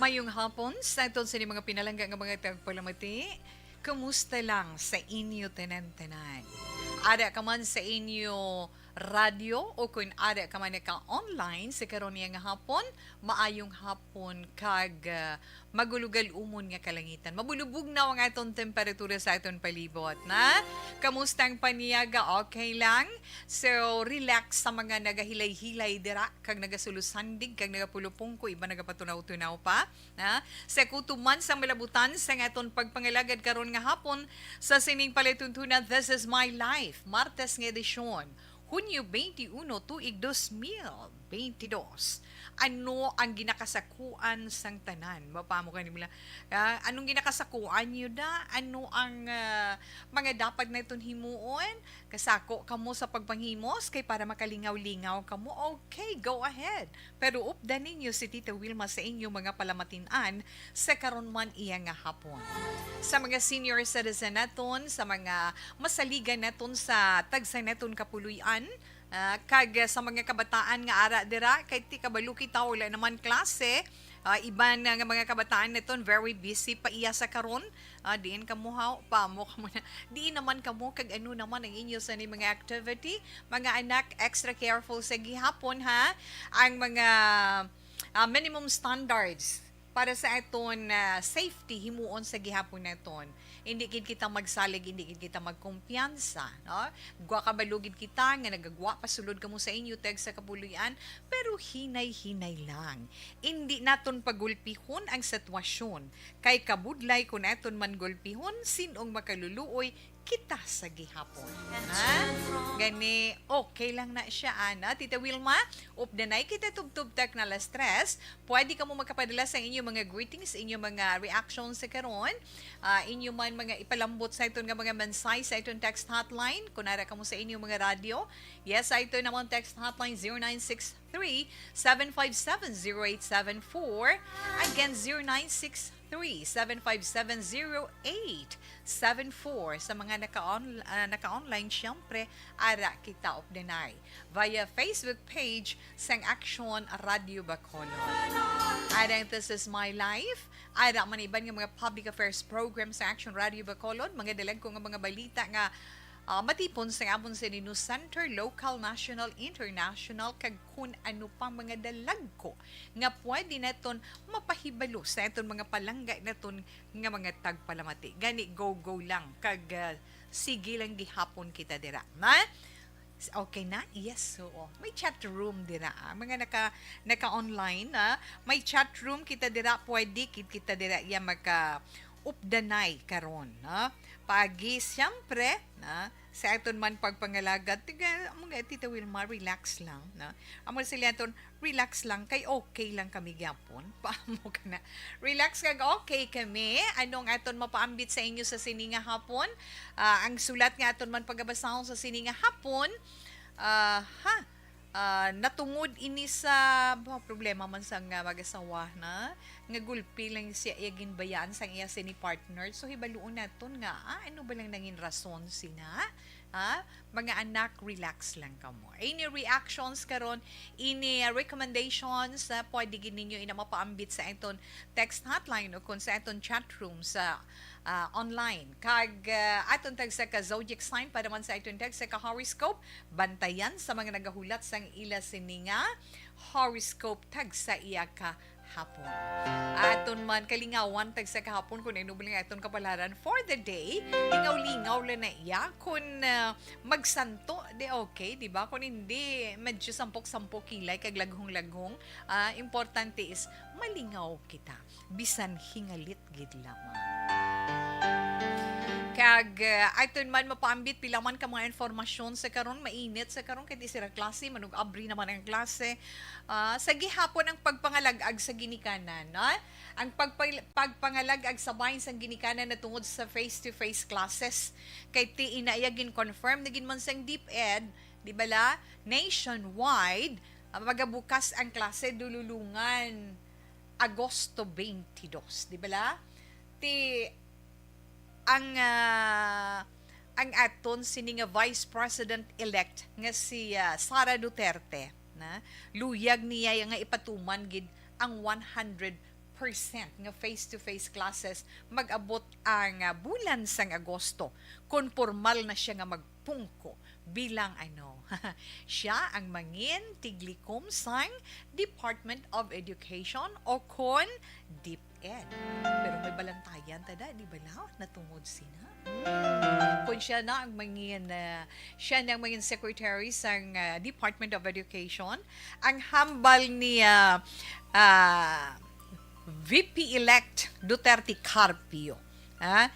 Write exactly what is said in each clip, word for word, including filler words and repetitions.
Mayong hapon sa aton sini mga pinalangga nga mga tagpalamati. Kumusta lang sa inyo tanan-tanan? Ada ka man sa inyo radyo o kung ada ka man naka-online sa karon niya nga hapon, maayong hapon kag, ah, magulugal-umon nga kalangitan. Mabulubog na ang aton temperatura sa aton palibot, na? Kamusta ang paniyaga? Okay lang? So, relax sa mga nagahilay-hilay dira, kag nagasulosandig, kag nagapulupungko, iba nagapatunaw-tunaw pa. Ha? Sa kutob man sang malabutan sang aton pagpangalagad karon nga hapon sa sining palatuntunan, This Is My Life, Martes nga edisyon, Hunyo twenty-one, tuig dos mil twenty-dos. Ano ang ginakasakuan sang tanan? Mapamo ka nila, ah, anong ginakasakuan niyo da? Ano ang, ah, mga dapat naton himuon? Kasako kamo sa pagpanghimos kay para makalingaw-lingaw kamo. Okay, go ahead. Pero updan ninyo si Tita Wilma sa inyo mga palamatinan sa karon man iya nga hapon. Sa mga senior citizen naton, sa mga masaligan naton sa tagsa naton kapuloy-an, ah, kag sa mga kabataan nga ara dira, kay ti kabalo kita, wala naman klase. Ah, iban nga mga kabataan naton very busy pa iya sa karon. Ah, diin kamo haw, pamo kamo na. Diin naman kamo, kag ano naman ang inyo sa ni mga activity? Mga anak, extra careful sa gihapon, ha? Ang mga, ah, minimum standards para sa aton, ah, safety himuon sa gihapon naton. Hindi gid kita magsalig, hindi gid kita magkumpiyansa, no? Gwa kabalo gid kita nga nagagwa pasulod kamo sa inyo tagsa kapuloy-an, pero hinay-hinay lang. Hindi naton pagulpihon ang sitwasyon, kay kabudlay kon aton man gulpihon, sin-ong makaluluoy kita sa gihapon. Ha? Gani, okay lang na siya, ana. Tita Wilma, updanay kita tubtob tak na alas tres. Pwede kamo magkapadala sa inyong mga greetings, inyong mga reactions sa karon. Ah, inyo man mga ipalambot sa iton nga mga mensahe sa iton text hotline. Kung ara kamo sa inyong mga radyo, yes, sa iton namang text hotline, zero nine six three, seven five seven, zero eight seven four. Again, zero nine six three, seven five seven, zero eight seven four. Sa mga naka-on-, ah, naka-online, siyempre, ara kita updanay via Facebook page sang Action Radio Bacolod. Arang This Is My Life. Ara man iban nga mga public affairs program sa Action Radio Bacolod, mga dalagko nga mga balita nga, ah, matipon sa amon sa News Center, local, national, international, kag kun ano pa mga dalagko nga pwede naton mapahibalo sa aton mga palangga naton nga mga tagpalamati. Gani, go, go lang, kag, ah, sige lang gihapon kita dira, na? Okay na? Yes, oo. May chat room dira, ah. Mga naka, naka-online, ah. May chat room kita dira, pwede kit-, kita dira iya maka-updanay karon, no? Pagi, siyempre, na, sa aton man pagpangalagad, tiga, mga Tita Wilma, relax lang, na. Amo sila aton, relax lang, kay okay lang kami gyapon. Paamo ka na. Relax kag okay kami. Anong aton mapaambit sa inyo sa sini nga hapon? Ah, ang sulat nga aton man pagabasahon sa sini nga hapon, ah, ha, ah, natungod ini sa, ba, problema man sa nga mag-asawa na, nga gulpi lang siya iya ginbayaan sang iya sini partner. So, hibaluon naton nga, ah, ano ba lang nangin rason sina? Ha? Mga anak, relax lang kamo. Any reactions karon, any, uh, recommendations, uh, pwede gid ninyo ina mapaambit sa aton text hotline o kung sa aton chat room sa, uh, online. Kag, uh, aton tagsa ka zodiac sign para man sa aton tagsa ka horoscope, bantayan sa mga nagahulat sang ila sini nga horoscope tagsa iya ka hapon. Aton man kalingawan tagsa ka hapon kung ano ba lang aton kapalaran for the day. Lingaw-lingaw lang na iya. Kung, ah, magsanto, di okay, di ba? Kung hindi, medyo sampok-sampok kilay kag laghong-laghong. Ah, importante is malingaw kita. Bisan hingalit gid lamang. Kag, ah, aton man mapaambit pila man ka mga informasyon sa karon, mainit sa karon, kay di sira klase, manug-abri naman ang klase. Ah, sa gihapon ang pagpangalag-ag sa ginikanan, no? Ang pagpay-, pagpangalag-ag sa bahin sang ginikanan natungod sa face-to-face classes. Kay ti ina iya gin-confirm na gid man sang DepEd, di bala, nationwide, ah, magabukas ang klase dululungan Agosto twenty-two, di bala? Ti ang, ah, ang aton sini nga Vice President-elect nga si, ah, Sara Duterte, na, luyag niya nga ipatuman gid ang one hundred percent nga face-to-face classes mag-abot ang, ah, bulan sang Agosto, kon pormal na siya nga magpungko bilang, ano, siya ang mangin tiglikom sang Department of Education o kon DepEd. Pero may balantayan ta da, di ba, Lau? Natungod sina. Hmm. Kung siya na ang mangin, ah, siya na ang mangin secretary sang, ah, Department of Education, ang hambal ni, ah, ah, V P-elect Duterte Carpio, ah,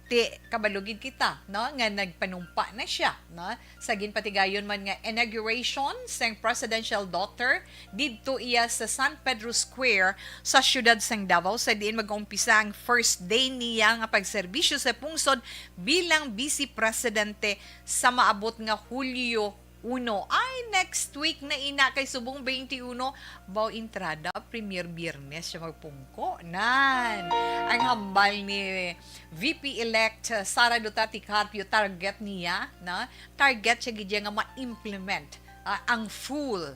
ti, kabalo gid kita, no, nga nagpanumpa na siya, no, sa ginpatigayon man nga inauguration sang presidential daughter didto iya sa San Pedro Square sa siyudad sang Davao, sa diin mag-umpisa ang first day niya nga pagserbisyo sa pungsod bilang Vice Presidente sa maabot nga Hulyo uno. Ay, next week na ina, kay subong twenty-one, baw entrada, premier Biyernes siya magpungko. Nan, ang hambal ni V P-elect Sara Duterte Carpio, target niya, na target siya gid niya nga ma-implement, ah, ang full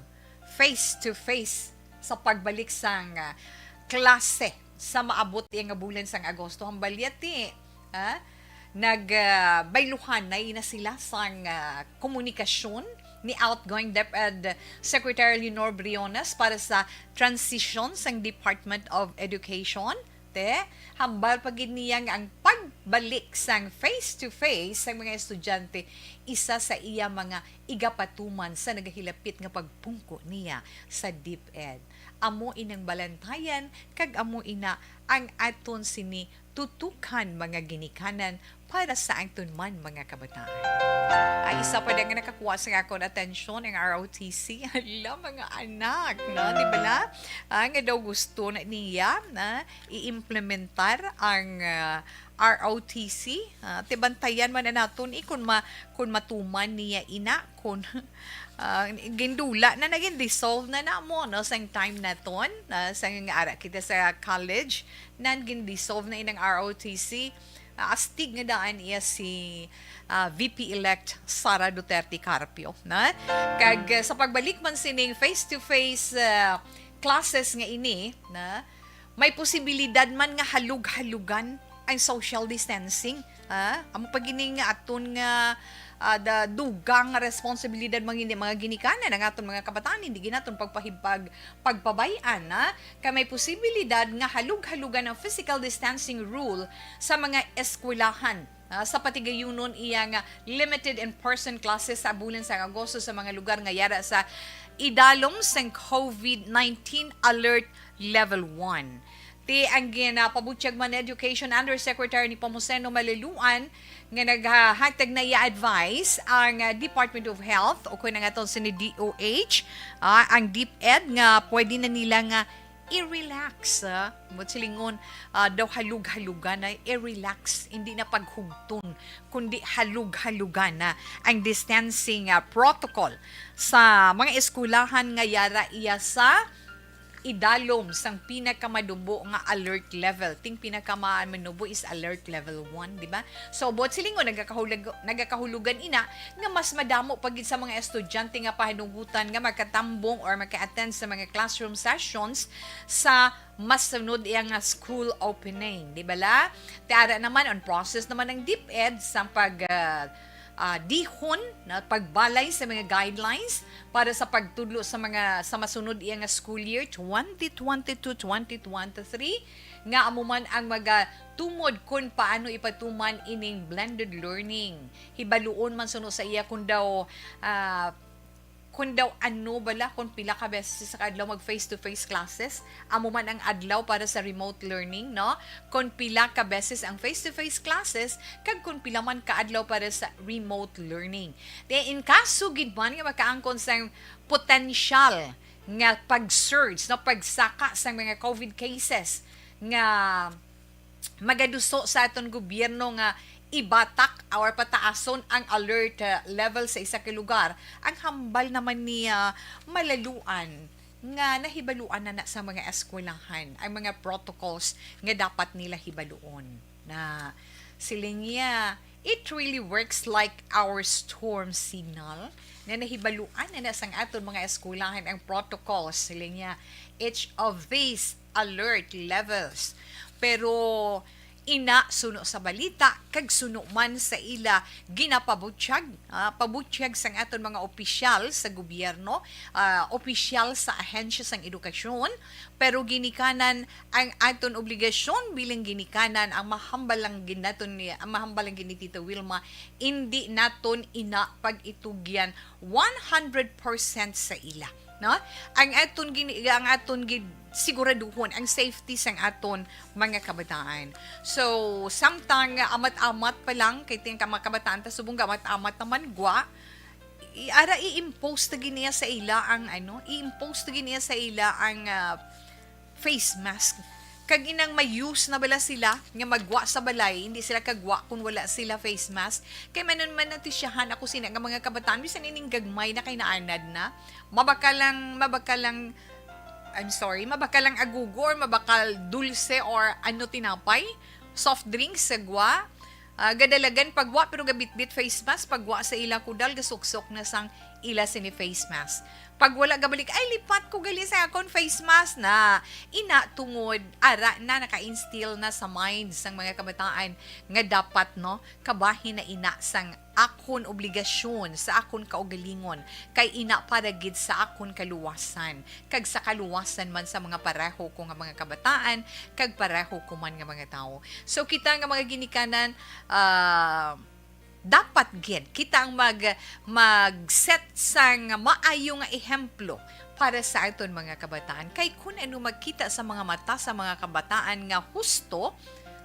face-to-face sa pagbalik sang, ah, klase sa maabot iya nga bulan sang Agosto. Hambal niya ti, ah, nag, ah, bayluhan na ina sila sang, ah, komunikasyon ni outgoing DepEd Secretary Leonor Briones para sa transition sang Department of Education. Te, hambal pa gid niya nga ang pagbalik sang face-to-face sang mga estudyante isa sa iya mga igapatuman sa nagahilapit nga pagpungko niya sa DepEd. Amo inang balantayan kag amo ina ang aton sini tutukan mga ginikanan para sa aton man mga kabataan. Ay, isa pa din nga nakakuha sa akon atensyon ang R O T C. Hala, mga anak, no? Di ba la? Ah, nga daw gusto na niya na i-implementar ang, ah, R O T C. Ah, tibantayan man na naton, eh, kung ma-, kung matuman niya ina, kung, ah, gindula na, naging dissolve na namo, no, sang time naton, ah, sang nga ara kita sa college, nan gindissolve na inang R O T C. Ah, astig nga daan iya si, ah, V P-elect Sara Duterte Carpio, na? Kag, ah, sa pagbalik man sining face-to-face, ah, classes nga ini, na, may posibilidad man nga halug-halugan ang social distancing, ha? Amo pa gini nga aton nga, ah, da-, dugang nga responsibilidad man gini, mga ginikanan, ang aton mga kabataan, hindi gid naton pagpahib-, pag-, pagpabay-an, ha? Kay may posibilidad nga halug-halugan ang physical distancing rule sa mga eskwelahan, ah, sa patigayunon iya nga limited in-person classes sa bulan sang Agosto sa mga lugar nga yara sa idalom sang COVID nineteen Alert Level one. Ti ang ginapabutyag man ni Education Undersecretary Nepomuceno Maliluan nga naghatag na iya advice ang, ah, Department of Health o kung nga tawag sini D O H, ah, ang DepEd nga pwede na nila nga i-relax, ah. Buot silingon, ah, daw halug-halugan na i-relax, hindi na paghugton, kundi halug-halugan na ang distancing, ah, protocol sa mga eskwelahan nga yara iya sa idalom sang pinakamadubo nga alert level. Ting pinakamanubo is alert level one, di ba? So, buot silingon, nagakahulag-, nagakahulugan ina nga mas madamo pa gid sa mga estudyante nga pahanugutan nga makatambong or maka-attend sa mga classroom sessions sa masunod iya nga school opening, di ba la? Ti ara naman, on process naman ang DepEd sa pag, ah, ah, dihon na pagbalay sa mga guidelines para sa pagtudlo sa mga, sa masunod iya nga school year, twenty twenty-two, twenty twenty-three, nga amo man ang magatumod kon paano ipatuman ining blended learning. Hibaluon man suno sa iya kung daw, ah, kung daw ano bala, kung pila ka beses sa adlaw mag face-to-face classes, amo man ang adlaw para sa remote learning, no? Kung pila ka beses ang face-to-face classes, kag kung pila man ka adlaw para sa remote learning. Then, in kaso gid man nga makaangkon sang potential nga pag-surge, no, pagsaka sang mga COVID cases nga magaduso sa aton gobyerno nga ibatak or pataason ang alert, uh, level sa isa ka lugar, ang hambal naman ni, uh, Maliluan nga nahibaluan na na sa mga eskwelahan ang mga protocols nga dapat nila hibaluon. Na siling niya, "It really works like our storm signal, nga nahibaluan na na sang aton mga eskwelahan ang protocols," siling niya. "Each of these alert levels. Pero ina, suno sa balita kag suno man sa ila ginapabutyag, ah, pabutyag sang aton mga opisyal sa gobyerno, ah, opisyal sa ahensya sang edukasyon, pero ginikanan ang aton obligasyon bilang ginikanan ang mahambal lang gid naton ni, ang mahambal lang gid ni Tita Wilma, indi naton ina pag-itugyan one hundred percent sa ila, no? Ang aton gini-, ang aton gid siguraduhon ang safety sang aton mga kabataan. So, samtang amat-amat pa lang, kay ting ka mga kabataan ta subong amat-amat naman gwa, i-, ara i-impose ta gid niya sa ila ang ano, i-impose ta gid niya sa ila ang, ah, face mask. Kag inang may use na bala sila nga magwa sa balay, hindi sila kagwa kung wala sila face mask. Kay manon man natisyahan ako sina nga mga kabataan, bisan ining gagmay na kay naanad na, mabaka lang, mabaka lang, I'm sorry, mabaka lang agugo or mabakal dulce or ano, tinapay, soft drinks sa gwa. Ah, gadalagan pagwa pero gabitbit face mask, pagwa sa ila kudal gasuksok na sang ila sini face mask. Pag wala gabalik, ay lipat ko gali sa akon face mask na. Ina tungod ara na naka-instill na sa mind sang mga kabataan nga dapat, no, kabahin na ina sang akon obligasyon, sa akon kaugalingon, kay ina para gid sa akon kaluwasan, kag sa kaluwasan man sa mga pareho ko nga mga kabataan, kag pareho ko man nga mga tawo. So, kita nga mga ginikanan, ah, dapat gid kita ang mag, mag-set sang maayo nga ehemplo para sa aton mga kabataan. Kay kun ano makita sa mga mata sa mga kabataan nga husto,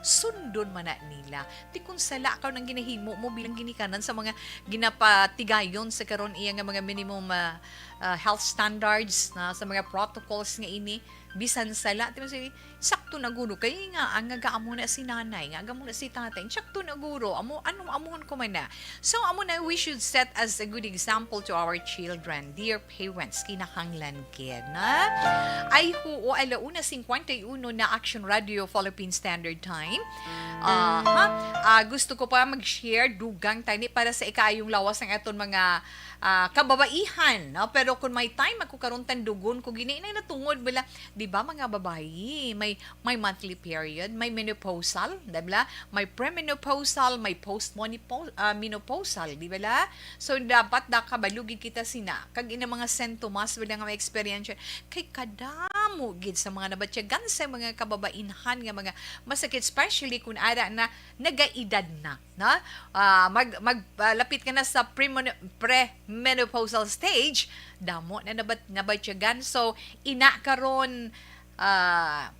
sundon man na nila. Ti kun sala ka nang ginahimo mo bilang ginikanan sa mga ginapatigayon sa karon iya nga mga minimum, ah, ah, health standards na sa mga protocols nga ini, bisan sala, ti man si, sakto na guro, kay nga, ang nga amo na si nanay, nga amo na si tatay, sakto na guro, amo, ano, amuhon ko man na. So, amo na, we should set as a good example to our children, dear parents, kinahanglan gid na. Ay, huo, ala una cincuenta y uno na Action Radio Philippine Standard Time. Ah, ha? Ah, gusto ko pa mag-share, dugang tani para sa ikaayong lawas ng aton mga, ah, kababaihan, no? Pero kung may time ako karon, tandugon ko gini, inay natungod bala, di ba, mga babayi, may, may monthly period, may menopausal, di ba? May premenopausal, may post-menopausal, ah, menopausal, di ba? So, dapat da kabalo gid kita sina. Kag ina mga sintomas, wala nga may experience. Kay kadamo gid sa mga nabatyagan sa mga kababainhan nga mga masakit, especially kung ara na nagaedad na, no? Ah, mag, mag, ah, lapit ka na sa premeno-, premenopausal stage, damo na nabat-, nabatyagan. So, ina karon, ah,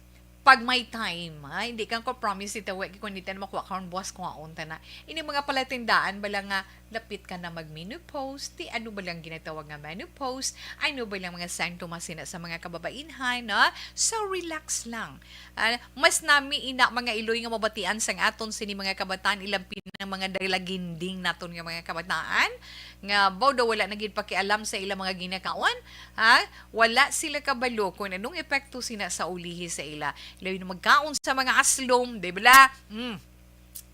pag may time, ha, hindi ka ko promise ito, wa, kung hindi na makuha karon, buwas kuhaon ta na. Ini mga palatindaan bala nga lapit ka na mag-menopause, ti ano ba lang ginatawag nga menopause, ano ba lang mga sintomas sina sa mga kababainhan, no? So, relax lang. Ah, mas nami ina mga iloy nga mabatian sang aton sini mga kabataan, ilang pinang mga dalaginding naton nga mga kabataan, nga baw daw wala na gid pakialam sa ilang mga ginakaon, ha? Wala sila kabalo kung anong epekto sina sa ulihi sa ila. Labi na magkaon sa mga aslom, di ba? Mm.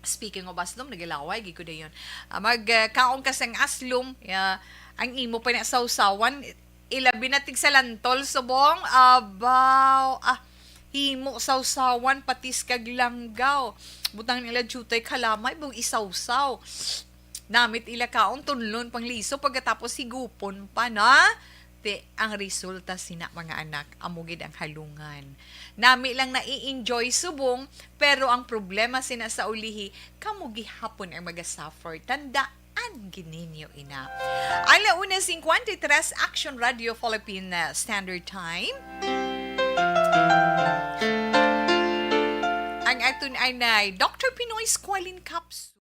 Speaking of aslom, nagalaway gid ko dayon. Ah, mag, ah, kaon ka sang aslom, ya, ang imo pa na sawsawan, ilabi na tig salantol, subong, abaw, ah, himo sawsawan, patis kag langgaw. Butang nila jutay kalamay, bug isawsaw. Namit ila kaon, tunlon pang liso, pagkatapos higupon pa na. Ti, ang resulta sina, mga anak, amo gid ang halungan. Nami lang na i-enjoy subong, pero ang problema sina sa ulihi, kamo gihapon ang maga-suffer. Tandaan gid ninyo ina. Ala una cincuenta y tres, Action Radio Philippine, uh, Standard Time. Ang aton ay nay Doctor Pinoy Squalene Capsule.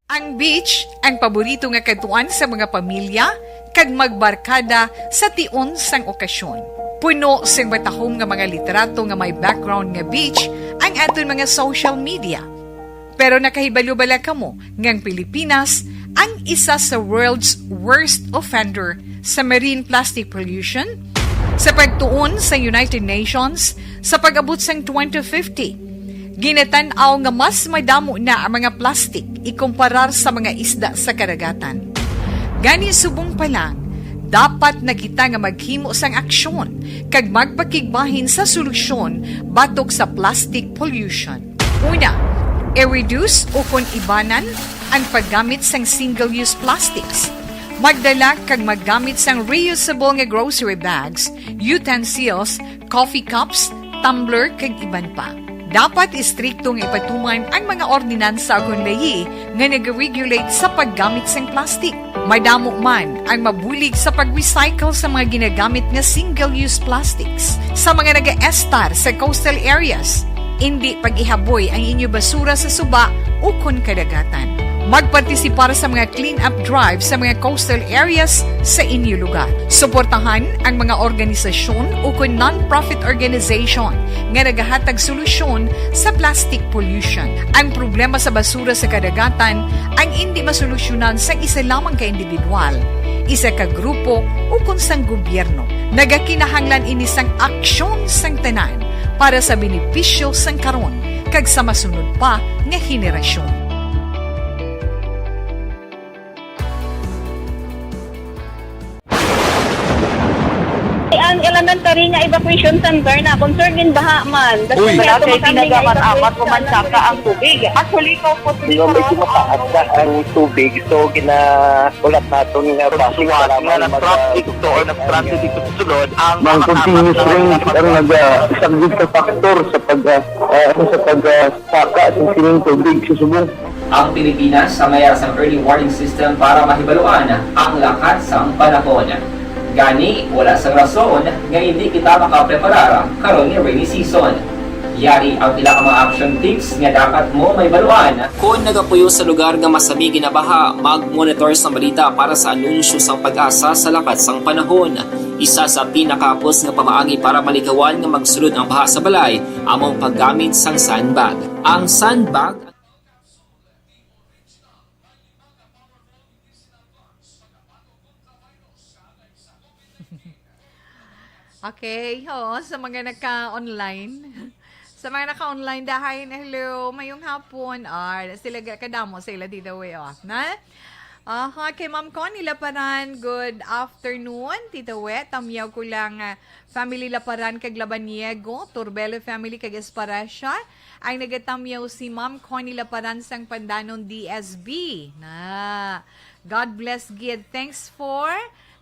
Ang beach, ang paborito nga kadtuan sa mga pamilya, kag magbarkada sa tion sang okasyon. Puno sing matahom nga mga litrato nga may background nga beach ang aton mga social media. Pero nakahibalo bala kamo nga ang Pilipinas ang isa sa world's worst offender sa marine plastic pollution? Sa pagtuon sa United Nations, sa pag-abot sang twenty fifty, Ginatan-aw nga mas madamo na ang mga plastik ikumparar sa mga isda sa kadagatan. Gani, subong pa lang, dapat na kita nga maghimo sang aksyon kag magpakigbahin sa solusyon batok sa plastic pollution. Una, i-reduce ukon ibanan ang paggamit sang single-use plastics. Magdala kag maggamit sang reusable nga grocery bags, utensils, coffee cups, tumbler, kag iban pa. Dapat istrikto nga ipatuman ang mga ordinansa ukon layi nga nag-regulate sa paggamit sang plastic. Madamo man ang mabulig sa pag-recycle sa mga ginagamit nga single-use plastics. Sa mga nagaestar sa coastal areas, indi pag-ihaboy ang inyo basura sa suba ukon kadagatan. Magpartisipar sa mga clean-up drive sa mga coastal areas sa inyo lugar. Suportahan ang mga organisasyon ukon non-profit organization nga nagahatag solusyon sa plastic pollution. Ang problema sa basura sa kadagatan ang indi masolusyonan sang isa lamang ka individual, isa ka grupo, ukon sang gobyerno. Nagakinahanglan ini sang aksyon sang tanan para sa benepisyo sang karon kag sa masunod pa nga henerasyon. Ang elementary nga evacuation center na concerned in baha man. Uy. Wala kay tinaga man, amat ko man saka ang tubig. Actually, ko po. Di ba, medyo mataas na ang tubig, so ginahulat naton nga basi nga nag-traffic to or nag-transit dito sa sulod ang mga continuous rain ang nag-, ah, isa gid ka factor sa pag, ah, ah, ano, sa pag, ah, saka sa sining tubig sa subong. Ang Pilipinas sa mayara sang early warning system para mahibaluan ang lakat sang panahon. Gani, wala sang rason nga hindi kita makapreparar karon nga rainy season. Yari ang pila ka mga action tips nga dapat mo mahibaluan. Kon nagapuyo sa lugar nga masami ginabaha, mag-monitor sang balita para sa anunsyo sang PAGASA sa lakat sang panahon. Isa sa pinakahapos nga pamaagi para malikawan nga magsulod ang baha sa balay amo ang paggamit sang sandbag. Ang sandbag Okay, oo, sa mga naka-online. Sa mga naka-online, dahay, hello, mayong hapon. Ah, sila ga-, kadamo sila dito, we, oh. Na? Ah, okay, Ma'am Connie Laparan, good afternoon, Tito We. Tamyaw ko lang, ah, family Laparan kag Labaniego, Turbelo family kag Esparacia. Ang nagatamyaw si Ma'am Connie Laparan sang Pandanon D S B. Na, God bless gid. Thanks for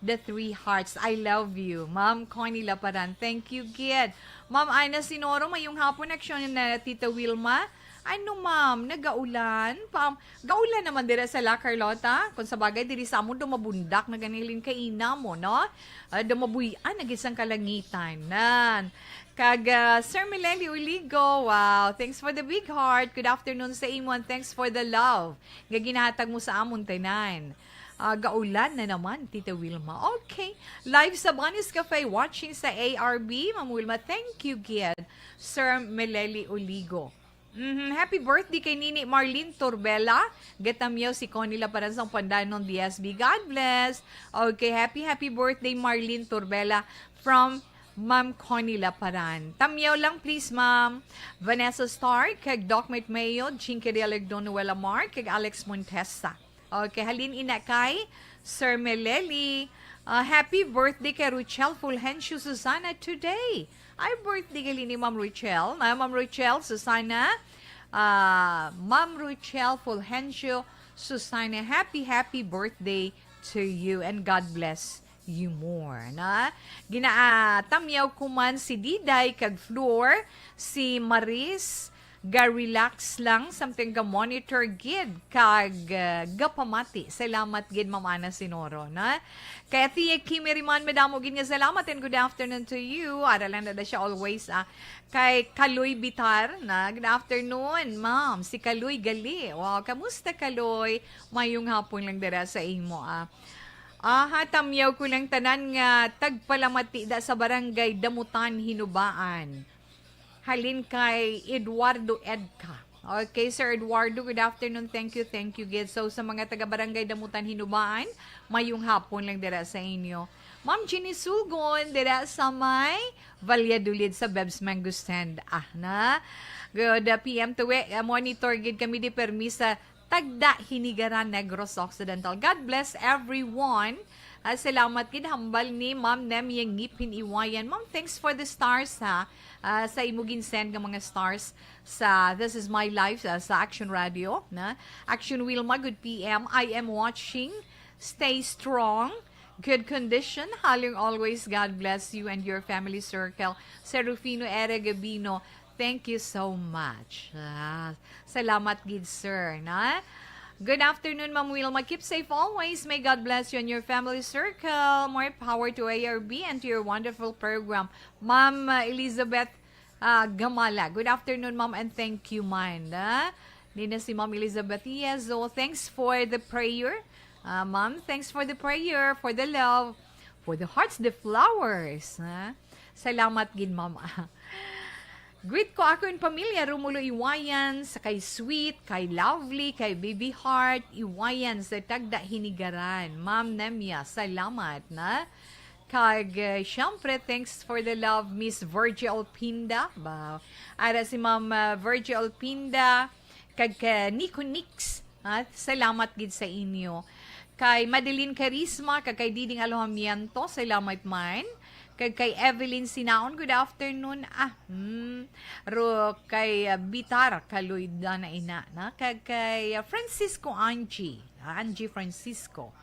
the three hearts. I love you. Ma'am Connie Laparan, thank you gid. Ma'am Ana Sinoro, mayong hapon, aksyon na Tita Wilma. Ano, ma'am, nagaulan? Pa, gaulan naman dira sa La Carlota. Kung sa bagay, diri sa amon, daw mabundak na gani halin kaina mo, no? Ah, daw mabuy-an na gid sang kalangitan. Nan. Kag, ah, Sir Meleli Uligo, wow, thanks for the big heart. Good afternoon sa imo and thanks for the love nga ginahatag mo sa amon tanan. Ah, gaulan na naman, Tita Wilma. Okay. Live sa Bunny's Cafe, watching sa A R B. Ma'am Wilma, thank you gid, Sir Meleli Uligo. Mhm. Happy birthday kay Nini Marlene Torbella. Gatamyaw si Connie Laparan sang Pandanon D S B. God bless. Okay, happy, happy birthday, Marlene Torbella, from Ma'am Connie Laparan. Tamyaw lang, please, ma'am. Vanessa Stark, kag Doc Mike Mayo, Jinky Realigdon, Noel Amar, kag Alex Montesa. Okay, halin ina kay Sir Meleli. Ah, happy birthday kay Ruchel Fulgencio Susana today. Ay, birthday gali ni Ma'am Ruchel. Na, Ma'am Ruchel Susana. Ah, Ma'am Ruchel Fulgencio Susana, happy, happy birthday to you and God bless you more. Na, gina-, ah, tamyaw ko man si Diday kag Flor, si Maris, ga-relax lang, samtang ga-monitor gid kag, ah, gapamati. Salamat gid, Ma'am Ana Sinoro, na. Kay Tia Kimi Riman, madamo gid nga salamat and good afternoon to you. Ara lang na, na siya always, ah. Kay Kaloy Bitar, na, good afternoon, ma'am. Si Kaloy gali. Wow, kamusta, Kaloy? Mayong hapon lang dira sa imo, ah. Aha, tamyaw ko lang tanan nga tagpalamati da sa Barangay Damutan, Hinubaan. Halin kay Eduardo Edca. Okay, Sir Eduardo, good afternoon. Thank you, thank you, gid. So, sa mga taga Barangay Damutan Hinubaan, mayong hapon lang dira sa inyo. Ma'am Jeannie Sulgon, dira sa may Valladolid, sa Beb's Mango Stand. Ah, na. Good, uh, P M to we. Uh, monitor gid kami di permi sa Tagda, Hinigaran, Negros Occidental. God bless everyone. Ah, salamat gid, hambal ni Ma'am Nemia Ngipin Iwayan. Ma'am, thanks for the stars, ha. Ah, sa imo ginsend nga mga stars sa This Is My Life, ah, sa Action Radio, na. Action Wilma, good P M. I am watching. Stay strong. Good condition. Haling always, God bless you and your family circle. Sir Rufino Ere Gabino, thank you so much. Ah, salamat gid, sir, na. Good afternoon, Ma'am Wilma. Keep safe always. May God bless you and your family circle. More power to A R B and to your wonderful program. Ma'am, uh, Elizabeth, uh, Gamala. Good afternoon, Ma'am, and thank you, man. Ah, nina si Ma'am Elizabeth Yezo. Thanks for the prayer. Ah, Ma'am, thanks for the prayer, for the love, for the hearts, the flowers. Ah, salamat gid, Ma'am. Greet ko akon pamilya, Romulo Iwayan, sa kay Sweet, kay Lovely, kay Baby Heart, Iwayan sa Tagda, Hinigaran. Ma'am Nemia, salamat, na. Kag, eh, syempre, thanks for the love, Miss Virgie Olpinda. Ba, ara si Ma'am, ah, Virgie Olpinda, kag ka Nico Nix. Ha? Salamat gid sa inyo. Kay Madeline Carisma, kag kay Diding Alojamiento, salamat man. Kag kay Evelyn Sinaon, good afternoon. Ah, hmm. Ro, kay, ah, Bitar, Kaloy, na ina, na? Kag kay, ah, Francisco Angie, ah, Angie Francisco.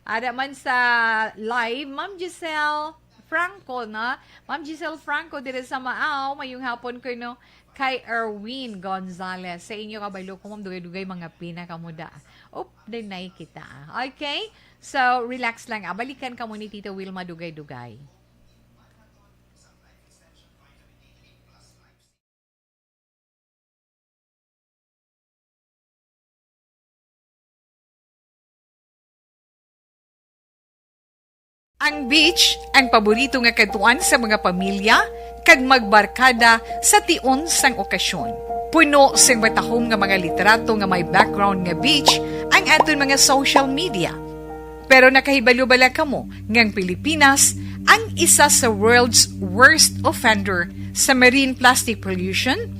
Ada man sa live, Ma'am Giselle Franco, na? Ma'am Giselle Franco, dire sa Maaw, mayong hapon kuno kay Erwin Gonzalez. Sa inyo kabalo ko, ma'am, dugay-dugay mga pina kamo da. Up, deny kita. Okay? So, relax lang, ah. Balikan kamo ni Tita Wilma dugay-dugay. Ang beach, ang paborito nga kadtuan sa mga pamilya kag magbarkada sa tion sang okasyon. Puno sing matahom nga mga litrato nga may background nga beach ang aton mga social media. Pero nakahibalo bala kamo nga ang Pilipinas ang isa sa world's worst offender sa marine plastic pollution?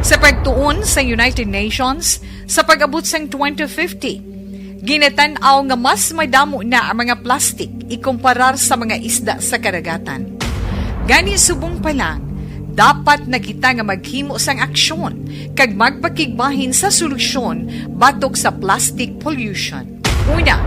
Sa pagtuon sa United Nations, sa pag-abot sang twenty fifty, ginatan-aw nga mas madamo na ang mga plastik ikumparar sa mga isda sa kadagatan. Gani, subong pa lang, dapat na kita nga maghimo sang aksyon kag magpakigbahin sa solusyon batok sa plastic pollution. Una,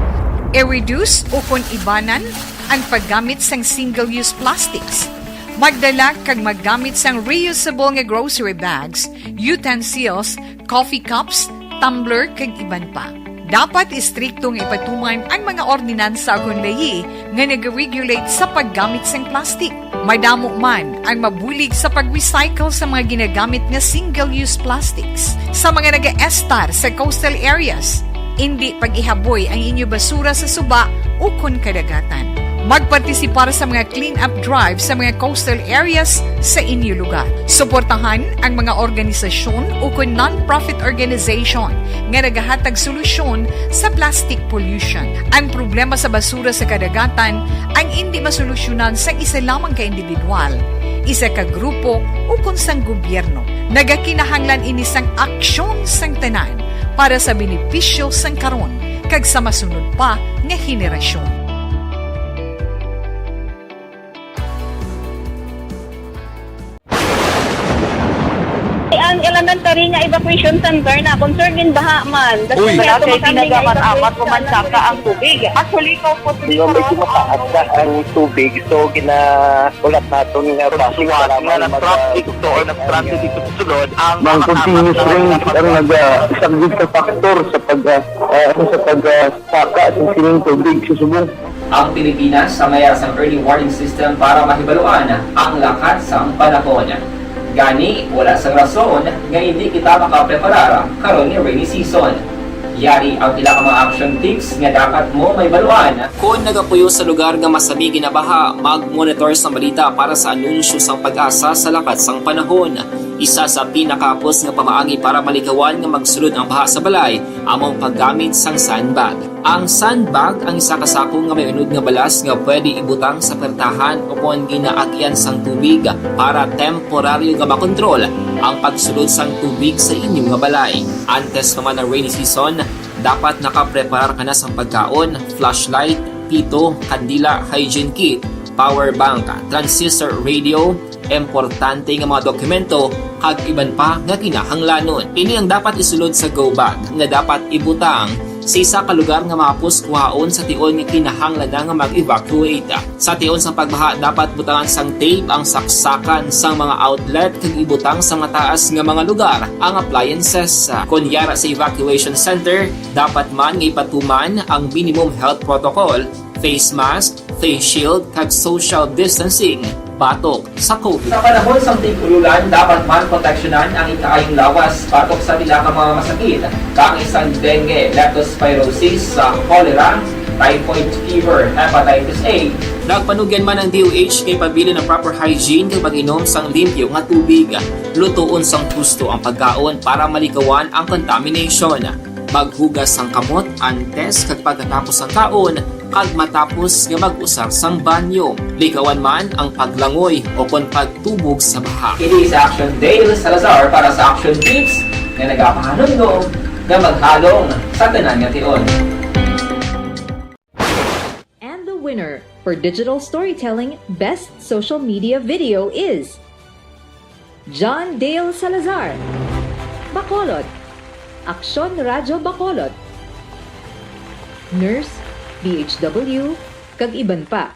i-reduce ukon ibanan ang paggamit sang single-use plastics. Magdala kag maggamit sang reusable nga grocery bags, utensils, coffee cups, tumbler, kag iban pa. Dapat istrikto nga ipatuman ang mga ordinansa ukon layi nga nag-regulate sa paggamit sang plastic. Madamo man ang mabulig sa pag-recycle sa mga ginagamit nga single-use plastics. Sa mga nagaestar sa coastal areas, indi pag-ihaboy ang inyo basura sa suba ukon kadagatan. Magpartisipar sa mga clean-up drive sa mga coastal areas sa inyo lugar. Suportahan ang mga organisasyon ukon non-profit organization nga nagahatag solusyon sa plastic pollution. Ang problema sa basura sa kadagatan ang indi masolusyonan sang isa lamang ka individual, isa ka grupo, ukon sang gobyerno. Nagakinahanglan ini sang aksyon sang tanan para sa benepisyo sang karon kag sa masunod pa nga henerasyon. Ang elementary nga evacuation center na, concern din baha man. Uy. Wala kay tinaga man amat, umansaka ang tubig. Actually, ko po, medyo mataas na ang tubig. So, gina-, ulat naton nga basi nga nag-traffic to or nag-transit dito sa sulod ang mga continuous rain ang naga-, isa gid ka factor sa pag, ah, ah, sa pag, ah, saka sa sining tubig sa subong. Ang Pilipinas ang mayara sang early warning system para mahibaluan ang lakat sang panahon. Gani, wala sang rason nga hindi kita makapreparar karon nga rainy season. Yari ang pila ka mga action tips nga dapat mo mahibaluan. Kon nagapuyo sa lugar nga masami ginabaha, mag-monitor sang balita para sa anunsyo sang PAGASA sa lakat sang panahon. Isa sa pinakahapos nga pamaagi para malikawan nga magsulod ang baha sa balay amo ang paggamit sang sandbag. Ang sandbag ang isa ka sako nga may unod nga balas nga pwede ibutang sa pertahan o kon ginaagian sang tubig para temporaryo nga makontrol ang pagsulod sang tubig sa inyo nga balay. Antes pa man ang rainy season, dapat nakapreparar ka na sang pagkaon, flashlight, pito, kandila, hygiene kit, power bank, transistor radio, importante nga mga dokumento, kag iban pa nga kinahanglanon. Ini ang dapat isulod sa go bag nga dapat ibutang sa isa ka lugar nga mahapos kuhaon sa tion nga kinahanglan na nga mag-evacuate. Sa tion sang pagbaha, dapat butangan sang tape ang saksakan sang mga outlet kag ibutang sa mataas nga mga lugar ang appliances. Kon yara sa evacuation center, dapat man nga ipatuman ang minimum health protocol, face mask, face shield, kag social distancing batok sa COVID. Sa panahon sang tig-ululan, dapat man proteksyonan ang ikaayong lawas batok sa pila ka mga masakit, kaangay sang dengue, leptospirosis, sa cholera, typhoid fever, hepatitis A. Nagpanugyan man ang D O H kay pabilin ang proper hygiene kag pag-inom sang limpyo nga tubig. Lutoon sang husto ang pagkaon para malikawan ang contamination. Maghugas sang kamot antes kag pagkatapos sang kaon kag matapos nga mag-usar sang banyo. Likawan man ang paglangoy o kon pagtubog sa baha. Ini si Action Dale Salazar para sa Action Tips nga nagapahanumdom nga maghalong sa tanan nga tion. And the winner for Digital Storytelling Best Social Media Video is John Dale Salazar, Bacolod, Aksyon Radyo Bacolod, Nurse, D H W, kag iban pa.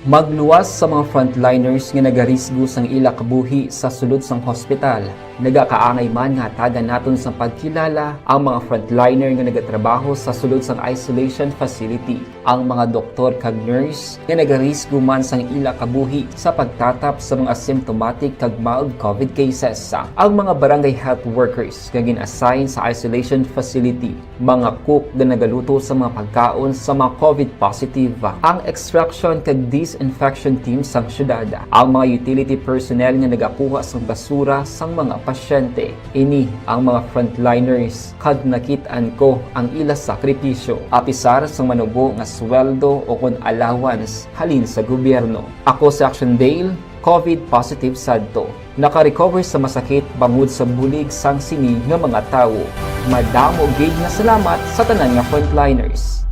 Magluwas sa mga frontliners nga nagarisgo sang ila kabuhi sa sulod sang hospital. Nagakaangay man nga hatagan naton sang pagkilala ang mga frontliner nga nagatrabaho sa sulod sang isolation facility. Ang mga doktor kag nurse nga nagarisgo man sang ila kabuhi sa pagtatap sa mga asymptomatic kag mild COVID cases. Ang mga barangay health workers nga gin-assign sa isolation facility, mga cook nga nagaluto sa mga pagkaon sa mga COVID positive, ang extraction kag disinfection team sang syudad, ang mga utility personnel nga nagakuha sang basura sang mga pasyente. Ini ang mga frontliners kag nakit-an ko ang ila sakripisyo, apisar sang manubo nga sweldo o kon allowance halin sa gobyerno. Ako si Action Dale, COVID positive sadto. Naka-recover sa masakit bangod sa bulig sang sini nga mga tawo. Madamo gid nga salamat sa tanan nga frontliners.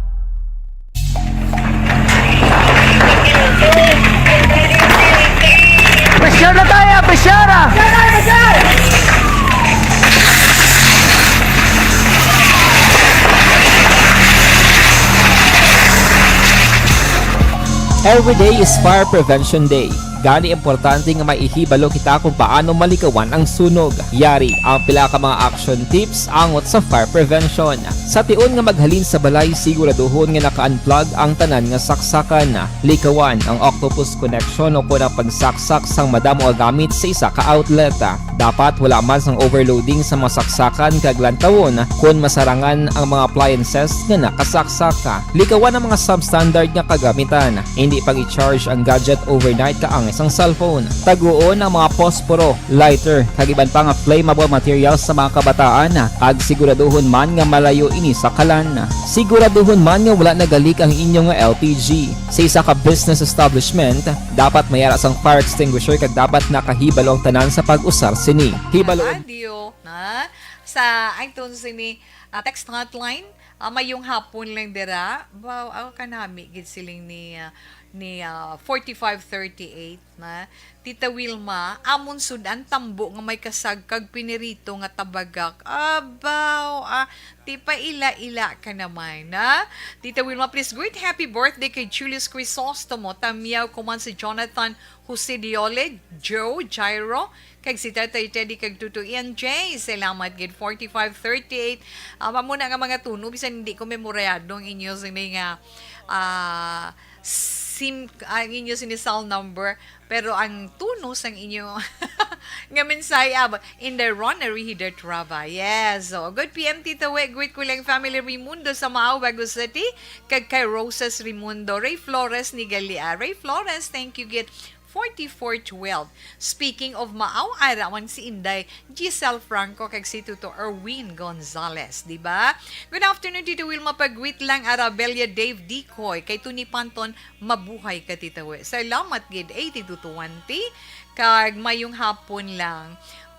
Pressure na tayo! Pressure! Every day is Fire Prevention Day. Gani importante nga maihibalo kita kung paano malikawan ang sunog. Yari ang pila ka mga action tips angot sa fire prevention. Sa tion nga maghalin sa balay, siguraduhon nga naka-unplug ang tanan nga saksakan. Likawan ang octopus connection o kon ang pagsaksak sang madamo nga gamit sa isa ka outlet. Dapat wala man sang overloading sa mga saksakan kag lantawon kon masarangan ang mga appliances nga nakasaksak. Likawan ang mga substandard nga kagamitan. Indi pag-i-charge ang gadget overnight kaangay sang cellphone. Taguon ang mga posporo, lighter, kag iban pa nga flammable materials sa mga kabataan, kag siguraduhon man nga malayo ini sa kalan. Siguraduhon man nga wala nagalik ang inyo nga L P G. Sa isa ka business establishment, dapat may ara sang fire extinguisher kag dapat nakahibalo ang tanan sa pag-usar sini. Hibalo. Radio na sa ang tun sini ah, text hotline. Ah, mayong hapon lang dira. Wow, aw kanami gid siling ni ah, ni ah, forty-five thirty-eight na. Tita Wilma, amon sud-an tambo nga may kasag kag pinirito nga tabagak. Abaw, ah, ti pa ila-ila ka naman, na? Tita Wilma, please greet happy birthday kay Julius Crisostomo, Tamiaw, Kuman si Jonathan, Jose Diole, Joe, Jairo, kag si Tatay Teddy kag Tuto Ian J. Salamat gid, forty-five thirty-eight. Ah, mao na nga mga tuno, bisan hindi ko memoryado ang inyo sini nga ah, s- sim-, ang inyo sini cell number, pero ang tono sang inyo nga mensahe, ah, Inday Rona Rehida Traba. Yes. So, good P M, Tita We. Greet ko lang family Raimundo sa Maao, Bago City. Kag kay Roses Raimundo. Ray Flores ni Galia. Ray Flores, thank you, gid. Forty-four twelve. Speaking of Maao, ara man si Inday Giselle Franco kag si Tuto Erwin Gonzalez, di ba? Good afternoon, Tito Wilma. Pag-greet lang, Arabella Dave Dicoy, kay Tony Panton, mabuhay ka, Tita We. Salamat gid, eighty-two twenty. Kag mayong hapon lang.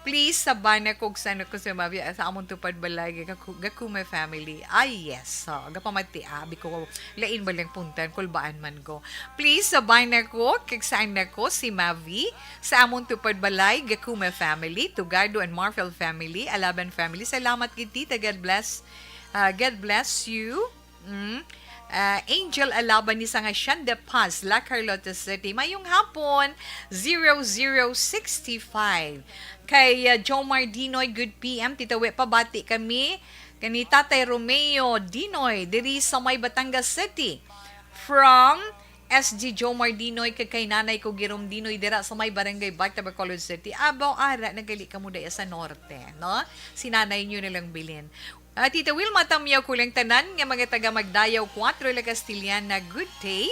Please, sa bana ko, sa ano ko, sa, mabya-, sa among tupad balay, Gaku-, Gakume family. Ay, yes. So, gapamati, ah, abi ko, lain ba lang puntan, kulbaan man ko. Please, sa bana ko, kag sa anak ko, si Mavi, sa among tupad balay, Gakume family, Tugado and Marfil family, Alaban family. Salamat gid, Tita. God bless. Ah, God bless you. Mm. Ah, Angel Alaban ni sa nga Shanda Paz, La Carlota City. Mayong hapon, zero zero sixty-five. Kay, ah, Jomar Dinoy, good P M. Tita We, pabati kami. Kani Tatay Romeo Dinoy, diri sa may Batangas City. From S G Jomar Dinoy, kag kay Nanay ko Girom Dinoy, dira sa may Barangay Bacta, Bacolod City. Abaw, ara, nagali ka mo daya sa norte, no? Si nanay nyo na lang bilin. Ah, Tita Wilma, tamyaw ko lang tanan nga mga taga Magdayaw kuwatro, La Castellana, good day.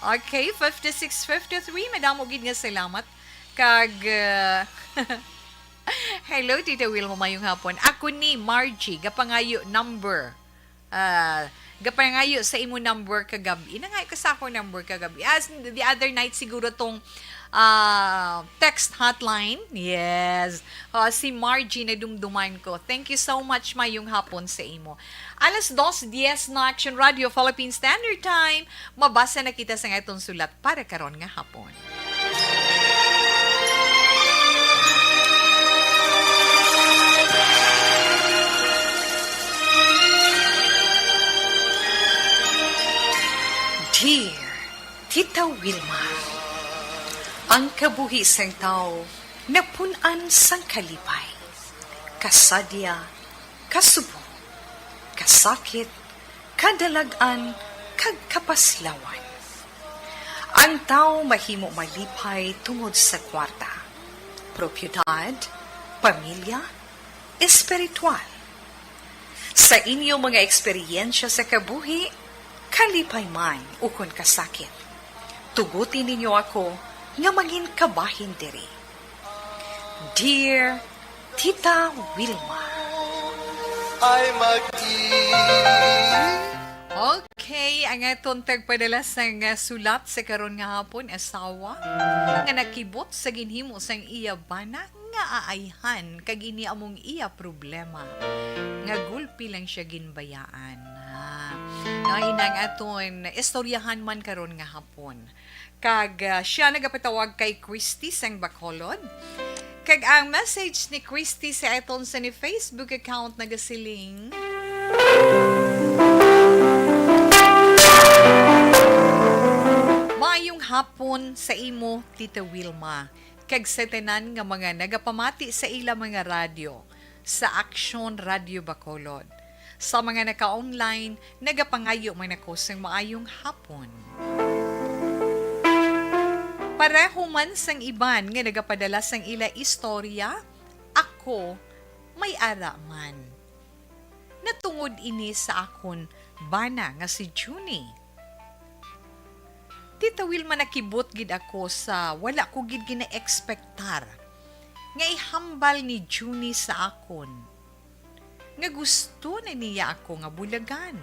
Okay, fifty-six fifty-three, madamo gid nga salamat. Kag, ah, hello, Tita Wilma, mayong hapon. Ako ni Margie, gapangayo number. Ah, gapangayo sa imo number kagabi. Inangay ka sa ako number kagabi. As the other night, siguro tong, ah, text hotline. Yes. Ah, si Margie na dumduman ko. Thank you so much, mayong hapon sa imo. Alas dos diez na, Action Radio Philippine Standard Time. Mabasa na kita sa nga atong sulat para karon nga hapon. Dear Tita Wilma, ang kabuhi sang tawo napun-an sang kalipay, kasadya, kasubo, kasakit, kadalag-an, kag kapaslawan. Ang tawo mahimo malipay tungod sa kwarta, propiedad, pamilya, espiritual. Sa inyo mga eksperyensya sa kabuhi, kalipay man ukon kasakit, tuguti ninyo ako nga mangin kabahin diri. Dear Tita Wilma. Ay, mag-, Okay, ang aton tagpadala sang, ah, sulat sa karon nga hapon, asawa nga nakibot sa ginhimo sang iya bana nga aayhan, kag ini among iya problema nga gulpi lang siya ginbayaan. Ah, no, inang aton istoryahan man karon nga hapon. Kag, ah, siya nagapatawag kay Christy sang Bacolod. Kag ang message ni Christy sa aton sa ni Facebook account nagasiling, "Maayong hapon sa imo, Tita Wilma, kag sa tanan nga mga nagapamati sa ila mga radyo, sa Aksyon Radyo Bacolod. Sa mga naka-online, nagapangayo man ako sang maayong hapon." Pareho man sang iban nga nagapadala sang ila istorya, ako may ara man. Natungod ini sa akon bana nga si Junie. Tita Wilma, nakibot gid ako sa wala ko gid gina-ekspektar nga ihambal ni Junie sa akon nga gusto na niya ako nga bulagan.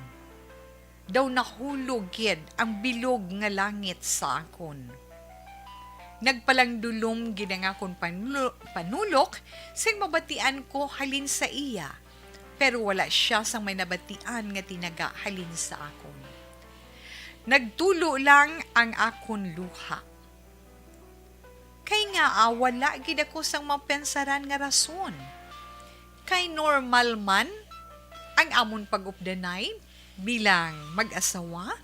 Daw nahulog gid ang bilog nga langit sa akon. Nagpalangdulom gid ang akon panulo-, panulok sing mabatian ko halin sa iya, pero wala siya sang may nabatian nga tinaga halin sa akon. Nagtulo lang ang akon luha. Kay ngaa wala gid ako sang mapensaran nga rason. Kay normal man ang amon pag-updanay bilang mag-asawa.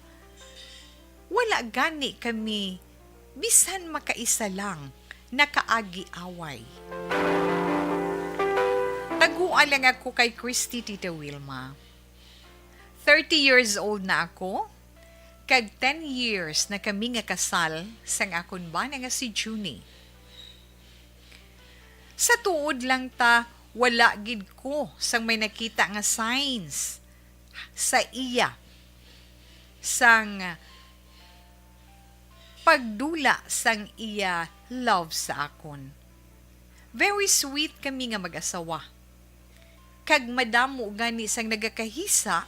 Wala gani kami bisan makaisa lang nakaagi away. Taguan lang ako kay Christy, Tita Wilma. Thirty years old na ako, Kag ten years na kami nga kasal sang akon bana nga si Junie. Sa tuod lang ta, wala gid ko sang may nakita nga signs sa iya sang pagdula sang iya love sa akon. Very sweet kami nga mag-asawa. Kag madamo gani sang nagakahisa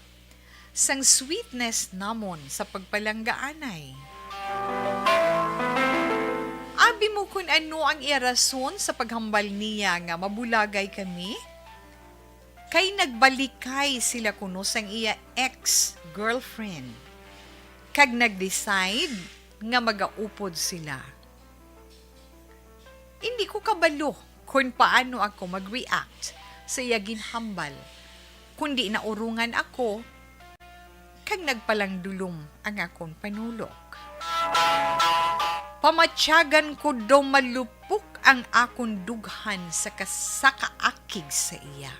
sang sweetness namon sa pagpalanggaanay. Abi mo kun ano ang iya rason sa paghambal niya nga mabulagay kami? Kay nagbalikay sila kuno sang iya ex-girlfriend, kag nag-decide nga magaupod sila. Hindi ko kabalo kon paano ako mag-react sa iya ginhambal, kundi naurongan ako kag nagpalangdulom ang akon panulok. Pamatyagan ko daw malupok ang akon dughan sa kas-, sa kaakig sa iya.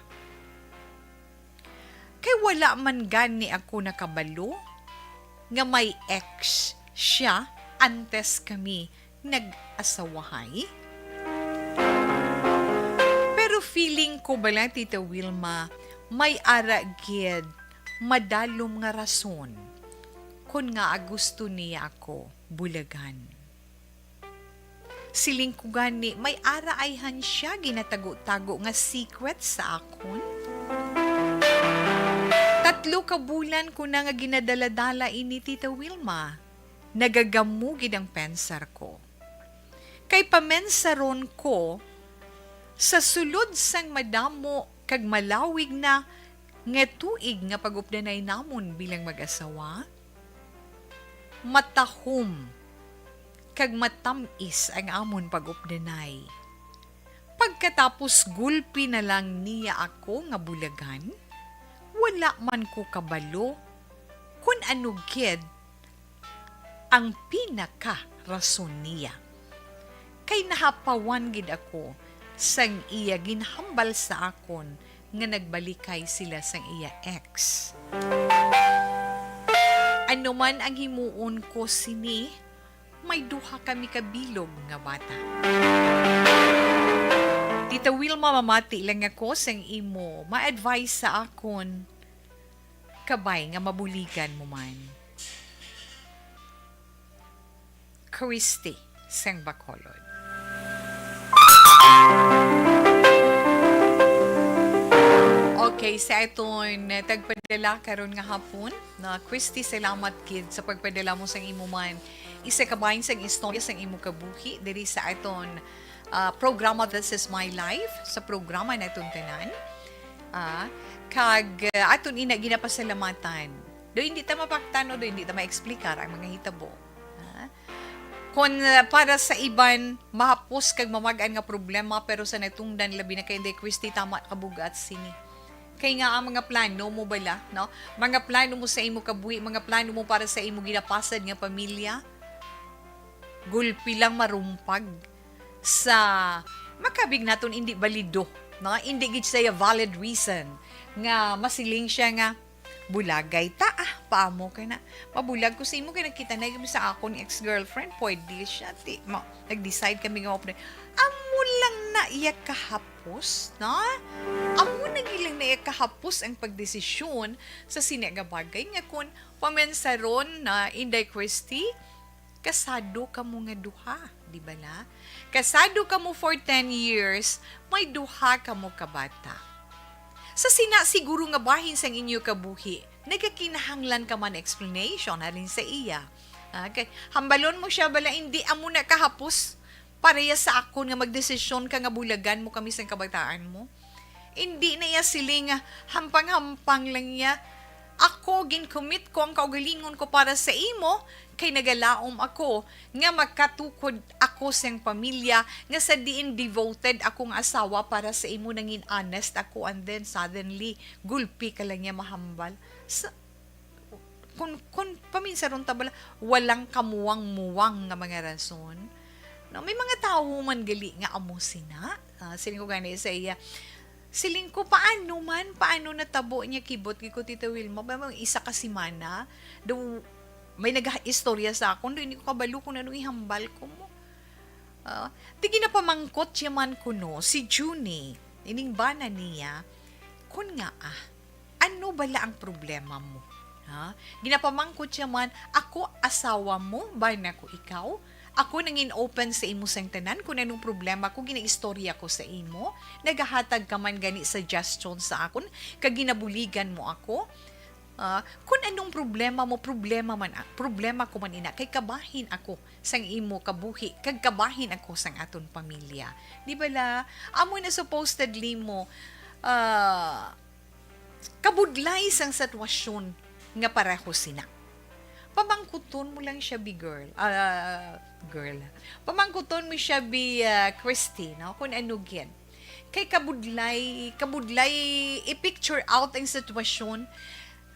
Kay wala man gani ako nakabalo nga may ex siya antes kami nag-asawahay. Pero feeling ko bala, Tita Wilma, may ara gid madalom nga rason kon ngaa gusto niya ako bulagan. Siling ko gani, may ara ayhan siya ginatago-tago nga secret sa akon. Tatlo ka bulan ko na nga ginadala-dala ini, Tita Wilma. Nagagamo gid ang pensar ko. Kay pamensaron ko, sa sulod sang madamo kag malawig na nga tuig nga pag-updanay namon bilang mag-asawa, matahom kag matam-is ang amon pag-updanay. Pagkatapos gulpi na lang niya ako nga bulagan, wala man ko kabalo kon ano gid ang pinaka rason niya. Kay nahapawan gid ako sang iya ginhambal sa akon nga nagbalikay sila sang iya ex. Ano man ang himuon ko sini, may duha kami ka bilog nga bata. Tita Wilma, mamati lang ako sang imo ma-advise sa akon. Kabay nga mabuligan mo man. Christy sang Bacolod. Okay, sa aton tagpadala karon nga hapon, na Christy, salamat gid sa pagpadala mo sang imo man isa ka bahin sang istorya sang imo kabuhi diri sa aton, ah, programa This Is My Life, sa programa naton tanan. Ah, kag, ah, aton ina ginapasalamatan. Do hindi ta mapaktan o do hindi ta ma-explicar ang mga hitabo. Ah, kon, ah, para sa iban, mahapos kag mamag-an nga problema, pero sa natungdan, labi na kay Inday Christy, tama ka bugat sini. Kay nga ang mga plano mo bala, no? Mga plano mo sa imo kabuhi, mga plano mo para sa imo ginapasad nga pamilya, gulpi lang marumpag sa makabig naton hindi balido, no? Hindi gid siya valid reason nga masiling siya nga, "Bulagay ta, ah, paamo ka na. Mabulag ko sa imo kay nakita na gyud sa akon ex-girlfriend, pwede siya." Ti, ma, nag-decide kami nga open. Amo lang na iya kahapos, no? Amo na gyud lang na iya kahapos ang pagdesisyon sa sini nga bagay nga kung pamensaron na, Inday Christy, kasado kamo nga duha, di ba na? Kasado kamo for ten years, may duha kamo ka bata. Sa sina siguro nga bahin sang inyo kabuhi, nagakinahanglan ka man explanation halin sa iya. Okay. Hambalon mo siya bala, hindi amo na kahapos para ya sa akon nga magdesisyon ka nga bulagan mo kami sang kabataan mo. Hindi na iya siling nga hampang-hampang lang niya. Ako, gin-commit ko ang kaugalingon ko para sa imo, kay nagalaom ako nga makatukod ako sang pamilya nga sa diin devoted akong asawa para sa imo, nangin honest ako, and then suddenly, gulpi ka lang niya mahambal. Sa, kung, kung paminsaron ta bala, walang kamuwang-muwang nga mga rason. No, may mga tawo man gali nga amo sina. Ah, siling ko gani sa iya, siling ko, "Paano man? Paano natabo niya?" Kibot gid ko, Tita Wilma, ba, mga isa ka semana, daw, may nagaistorya sa akon, hindi ko kabalo kung ano ihambal ko mo. Ah, ti ginapamangkot siya man kuno si Junie, ining bana niya, kun nga, ah, ano bala ang problema mo? Ha? Ginapamangkot siya man, "Ako asawa mo, bana ko ikaw? Ako nangin open sa imo sang tanan kung anong problema ko, ginaistorya ko sa imo. Nagahatag ka man gani suggestion sa akon, kag ginabuligan mo ako. Ah, kung anong problema mo, problema man, ah, problema ko man ina, kay kabahin ako sang imo kabuhi, kag kabahin ako sang aton pamilya." Di bala? Amo na supposedly mo, ah, kabudlay sang sitwasyon nga pareho sina. Pamangkuton mo lang siya, bi girl. Ah, girl. Pamangkuton mo siya, bi, ah, Christy, no? Kung ano gid. Kay kabudlay, kabudlay i-picture out ang sitwasyon.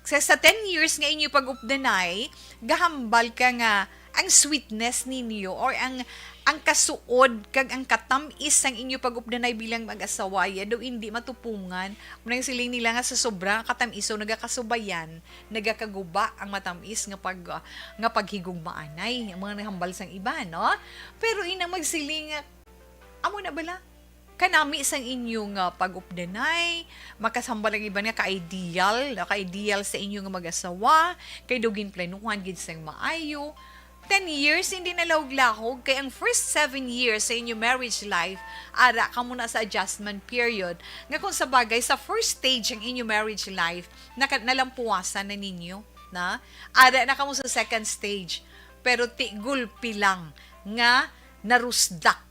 Sa, sa ten years nga inyo pag-updanay, gahambal ka nga ang sweetness ninyo or ang, ang kasuod kag ang katam-is sang inyo pag-updanay bilang mag-asawa, ya daw hindi matupungan. Muna ang siling nila nga sa sobra nga katam-iso, nagakasubayan, nagakaguba ang matam-is nga pag-, nga paghigugmaanay. Ang mga nahambal sang iba, no? Pero inang magsiling nga, "Amo na bala? Kanami sang inyo nga pag-updanay, makasambal ang iban nga ka-ideal, ka-ideal sa inyo nga mag-asawa, kay daw ginplanuhan gid sang maayo." Ten years, hindi na lahog-lahog, kay ang first seven years sa inyo marriage life, ara kamo na sa adjustment period, nga kung sa bagay, sa first stage ang inyo marriage life, naka-, nalampuasan na ninyo, na? Ara na kamo sa second stage, pero ti gulpi lang nga narusdak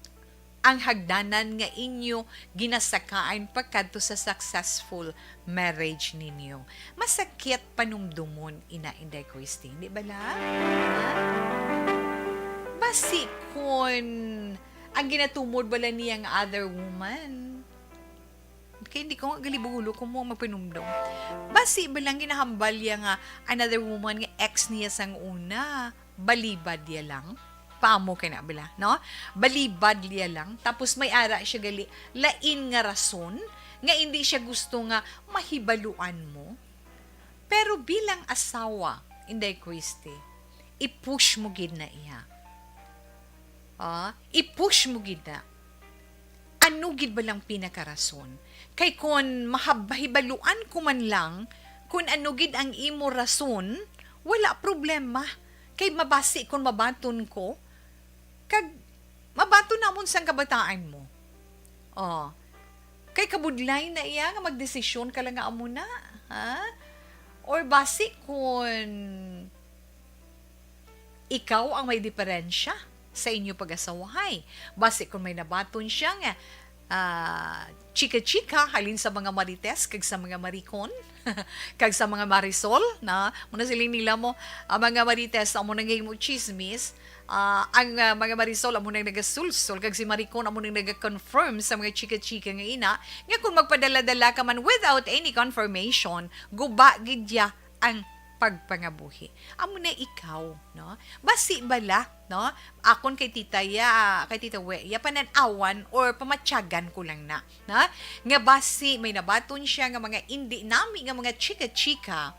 ang hagdanan nga inyo ginasakaan pagkadto sa successful marriage ninyo. Masakit panumdumon ina, Inday Christy, di bala? Ha? Basi kun ang ginatumod bala niya nga other woman, kay hindi ko nga galibulo kung mo magpanumdum. Basi ba lang ginahambal niya nga another woman nga ex niya sang una? Balibad niya lang. Paamo kay na bala, no? Balibad niya lang. Tapos may ara siya gali, lain nga rason nga hindi siya gusto nga mahibaluan mo. Pero bilang asawa, Inday Christy, i-push mo gid na iya. Ah, i-push mo gid na. Ano gid ba lang pinakarason? Kay kon mahab-, mahibaluan ko man lang kung ano gid ang imo rason, wala problema. Kay mabasi kon mabaton ko, kag mabaton namon sang kabataan mo. Oh. Kay kabudlay na iya nga magdesisyon ka lang nga amo na, ha? Or basi kun ikaw ang may diferensya sa inyo pag-asawahay. Basi kun may nabaton siya nga, ah, chika-chika halin sa mga marites kag sa mga marikon, kag sa mga marisol, na, muna siling nila mo, ang mga marites amo nang mo chismis, ah, ang, ah, mga marisol amo nang nagasulsol, kag si marikon amo nang naga-confirm sa mga chika-chika nga ina, nga kung magpadala-dala ka man without any confirmation, guba gid ya ang pagpangabuhi. Amo na ikaw, no? Basi bala, no? Akon kay Tita ya, kay Tita We, ya panan-awan or pamatyagan ko lang na, na? Nga basi may nabaton siya nga mga indi nami nga mga chika-chika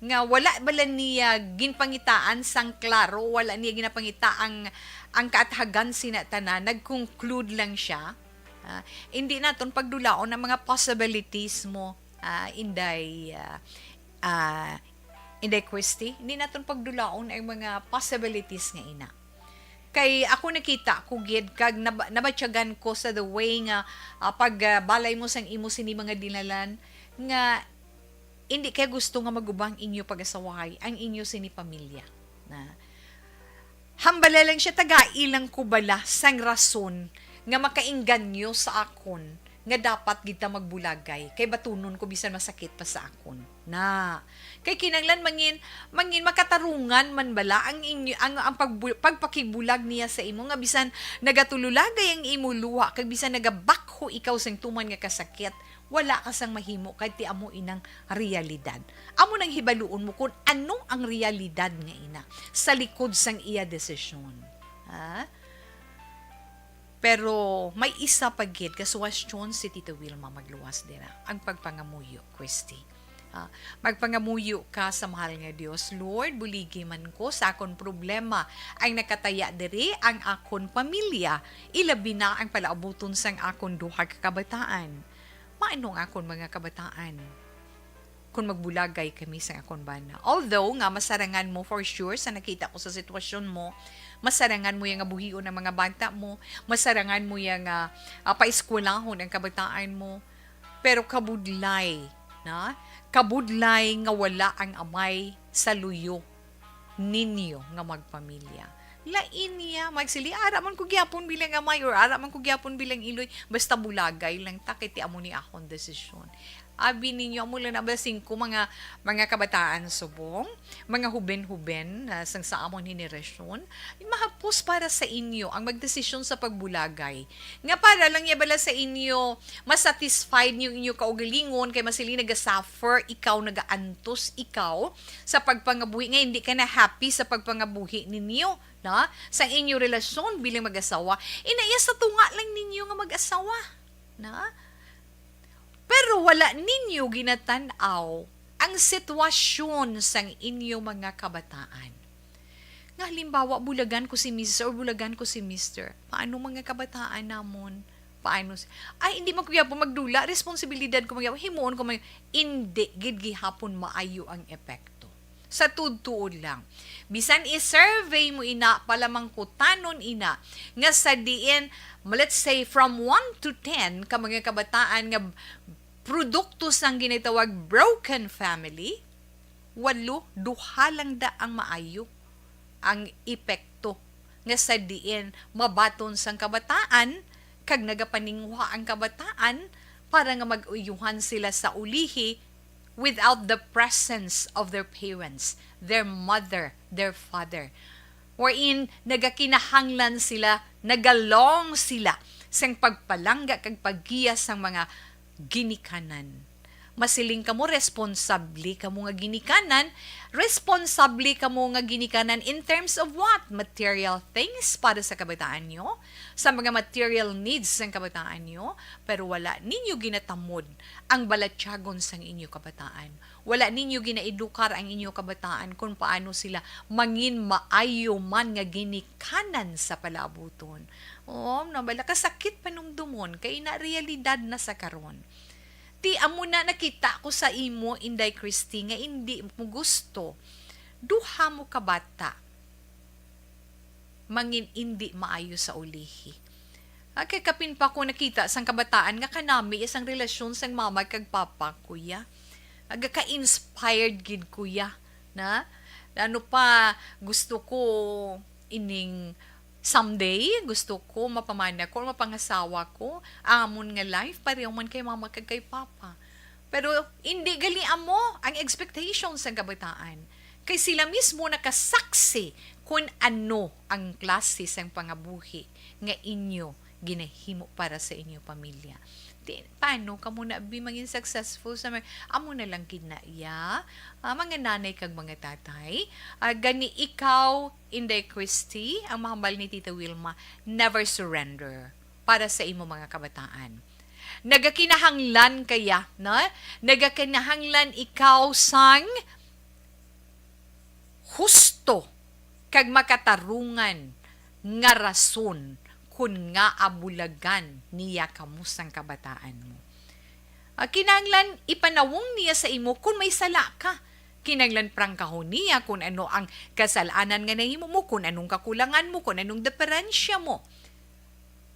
nga wala bala niya ginpangitaan sang klaro, wala niya ginapangita ang, ang kaathagan sina tanan, nag-conclude lang siya. Ah, hindi naton pagdulaon ang mga possibilities mo, ah, Inday, ah, ah, Inday Christy. Hindi naton pagdulaon ang mga possibilities nga ina. Kay ako nakita ko gid kag nab-, nabatyagan ko sa the way nga, ah, pag, ah, balay mo sang imo sini mga dinalan nga hindi kay gusto nga magubang inyo pag-asawahay ang inyo sini pamilya. Na, hambala lang siya, tagai lang ko bala sang rason nga makaingganyo sa akon nga dapat gid ta magbulagay, kay batunon ko bisan masakit pa sa akon. Na, kay kinanglan mangin, mangin makatarungan man bala ang inyo, ang, ang pagbu-, pagpakigbulag niya sa imo, nga bisan nagatululagay ang imo luha, kag bisan nagabakho ikaw sang tuman nga kasakit, wala ka sang mahimo, kay ti amo inang realidad. Amo nang hibaluon mo kung ano ang realidad nga ina sa likod sang iya desisyon. Ha? Pero may isa pa gid ka suwestyon si Tita Wilma magluwas dira, ang pagpangamuyo, Christy. Magpangamuyo ka sa mahal nga Dios, "Lord, buligi man ko sa akon problema. Ang nakataya diri ang akon pamilya, ilabi na ang palaabuton sang akon duha ka kabataan." Maano ang akon mga kabataan? Kung magbulagay kami sa akon bana. Although nga masarangan mo for sure sa nakita ko sa sitwasyon mo, masarangan mo yang nga buhion ang mga bata mo, masarangan mo yang nga, ah, paeskwelahon ang kabataan mo, pero kabudlay, na? Kabudlay nga wala ang amay sa luyo ninyo nga magpamilya. Lain niya, magsiling, "Ara man ko gyapon bilang amay or ara man ko gyapon bilang iloy, basta bulagay lang ta, kay ti amo ni akon desisyon." Abi ninyo, amo lang na ba singko mga, mga kabataan subong, mga huben-huben, ah, sang sa amon henerasyon, mahapos para sa inyo ang magdesisyon sa pagbulagay. Nga para lang niya bala sa inyo, masatisfied niyo inyo kaugalingon, kay masiling nagasuffer ikaw, nagaantos ikaw sa pagpangabuhi, nga hindi ka na happy sa pagpangabuhi ninyo, na? Sa inyo relasyon bilang mag-asawa, inaya sa tunga lang ninyo nga mag-asawa, na? Pero wala ninyo ginatan-aw ang sitwasyon sang inyo mga kabataan. Nga halimbawa, bulagan ko si misis or bulagan ko si mister. Paano mga kabataan namon? Paano si-, "Ay, hindi man ko gyapon magdula, responsibilidad ko man gyapon, himuon ko man." Hindi gid gihapon maayo ang epekto. Sa tuod-tuod lang. Bisan i-survey mo ina, palamangkutanon ina, nga sa diin, let's say, from one to ten ka mga kabataan nga produkto sang ginatawag broken family, walo, duha lang da ang maayo ang epekto, nga sa diin mabaton sang kabataan kag nagapaninguha ang kabataan para nga mag-uyuhan sila sa ulihi without the presence of their parents, their mother, their father, wherein nagakinahanglan sila, nagalong sila sang pagpalangga kag paggiya sang mga ginikanan. Masiling kamo, responsable kamo nga ginikanan. Responsable kamo nga ginikanan in terms of what? Material things para sa kabataan nyo, sa mga material needs sang kabataan nyo, pero wala ninyo ginatamod ang balatyagon sang inyo kabataan. Wala ninyo ginaedukar ang inyo kabataan kung paano sila mangin maayo man nga ginikanan sa palaabuton. Oo, no, bala, kasakit panumdumon, kay na realidad na sa karon. Ti amo na nakita ko sa imo, Inday Christy, nga indi mo gusto duha mo ka bata mangin indi maayo sa ulihi. Ah, kay kapin pa ko nakita sang kabataan nga kanami sang relasyon sang mama kag papa, kuya. Aga ka-inspired gid, kuya, na? Ano pa, gusto ko ining someday, gusto ko mapamana ko or mapangasawa ko ang amon nga life pareho man kay mama kag kay papa. Pero hindi gali amo ang expectation sang kabataan. Kay sila mismo nakasaksi kun ano ang klase sang pangabuhi nga inyo ginahimo para sa inyo pamilya. Di, paano kamo na bi mangin successful sa mar-, amo na lang gid na iya, ah, mga nanay kag mga tatay. Ah, gani ikaw, Inday Christy, ang mahambal ni Tita Wilma, never surrender para sa imo mga kabataan. Nagakinahanglan kaya, no? Nagakinahanglan ikaw sang husto kag makatarungan nga rason kon ngaa bulagan niya kamo sang kabataan mo. Ah, kinahanglan ipanawong niya sa imo kon may sala ka. Kinahanglan prangkahon niya kon ano ang kasalanan nga nahimo mo, kon anong kakulangan mo, kon anong diperensya mo.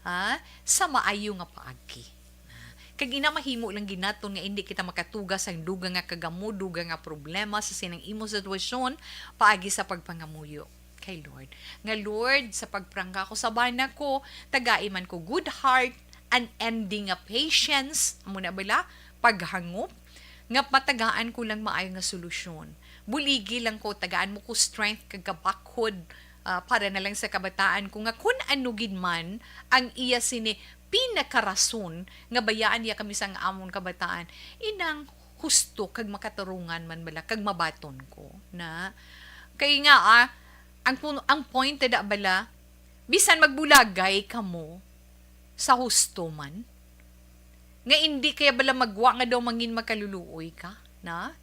Ha? Sa maayo nga paagi. Ha? Kag ina, mahimo lang gid naton nga indi kita makatuga sang dugang nga kagamo, dugang nga problema sa sining imo sitwasyon paagi sa pagpangamuyo kay Lord. Nga, "Lord, sa pagprangka ko sa bana ko, tagai man ko good heart, unending nga patience," amo na bala, paghangop, nga matagaan ko lang maayo nga solusyon. Buligi lang ko, tagaan mo ko strength kag kabakhod, ah, para na lang sa kabataan ko, nga kun ano gid man ang iya sini pinakarason nga bayaan niya kami sang amon kabataan, inang husto kag makatarungan man bala kag mabaton ko na. Kay nga, ah, ang pun-, ang point da bala, bisan magbulagay kamo sa husto man, nga indi kaya bala magwa nga daw mangin makaluluoy ka, na?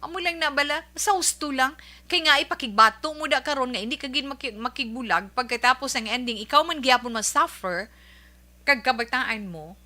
Amo lang na bala, sa husto lang. Kay nga, ipakigbato mo da karon nga hindi ka gid maki-, makigbulag, pagkatapos ang ending, ikaw man gyapon ma-suffer, kag kabataan mo.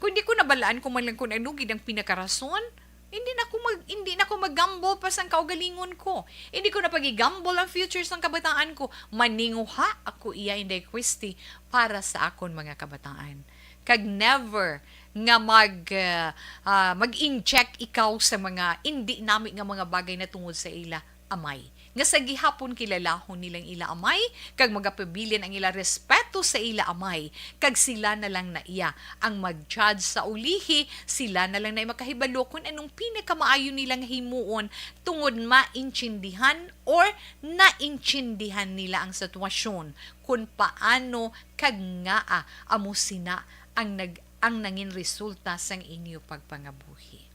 Kung di ko nabalaan kung man lang kung ano gid ang pinakarason, hindi na ko mag-, hindi na ko mag-gamble pa sang kaugalingon ko. Hindi ko na pag-gamble ang future sang kabataan ko. Maninguha ako iya, Inday Christy, para sa akon mga kabataan. Kag never nga mag, ah, ah, mag-inject ikaw sa mga indi nami nga mga bagay na tungod sa ila amay, nga sa gihapon kilalahon nilang ila amay, kag magapabilin ang ila respeto sa ila amay, kag sila na lang na iya ang mag-judge sa ulihi, sila na lang na makahibalo kung anong pinakamaayo nila nga himuon, tungod maintindihan or naintindihan nila ang sitwasyon, kung paano kag ngaa amo sina ang nag-, ang nangin resulta sang inyo pagpangabuhi.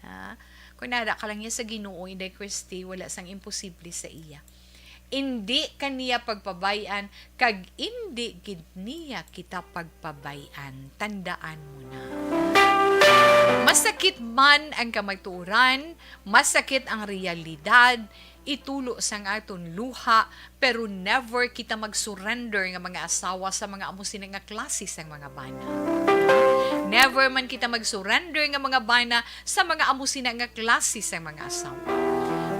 Ha? Kung nada ka lang niya sa Ginoo, Inday Christy, wala sang imposible sa iya. Indi ka niya pagpabay-an, kag indi gid niya kita pagpabay-an. Tandaan mo na. Masakit man ang kamatuoran, masakit ang realidad, itulo sang aton luha, pero never kita mag-surrender nga mga asawa sa mga amo sina nga klase sang mga bana. Never man kita mag-surrender nga mga bana sa mga amo sina nga klase sang mga asawa.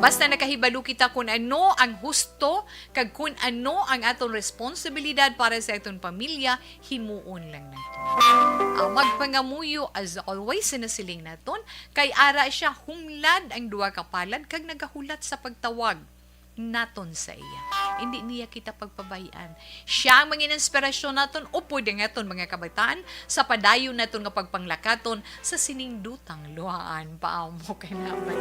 Basta nakahibalo kita kun ano ang husto kag kun ano ang aton responsibilidad para sa aton pamilya, himuon lang nato. Ang magpangamuyo, as always, sa nasiling naton, kay ara siya humlad ang duha ka palad kag nagahulat sa pagtawag naton sa iya. Hindi niya kita pagpabay-an. Siya ang mangin inspirasyon naton, upod ang aton mga kabataan sa padayon naton nga pagpanglakaton sa sining dutang luhaan. Paamo ka na ba?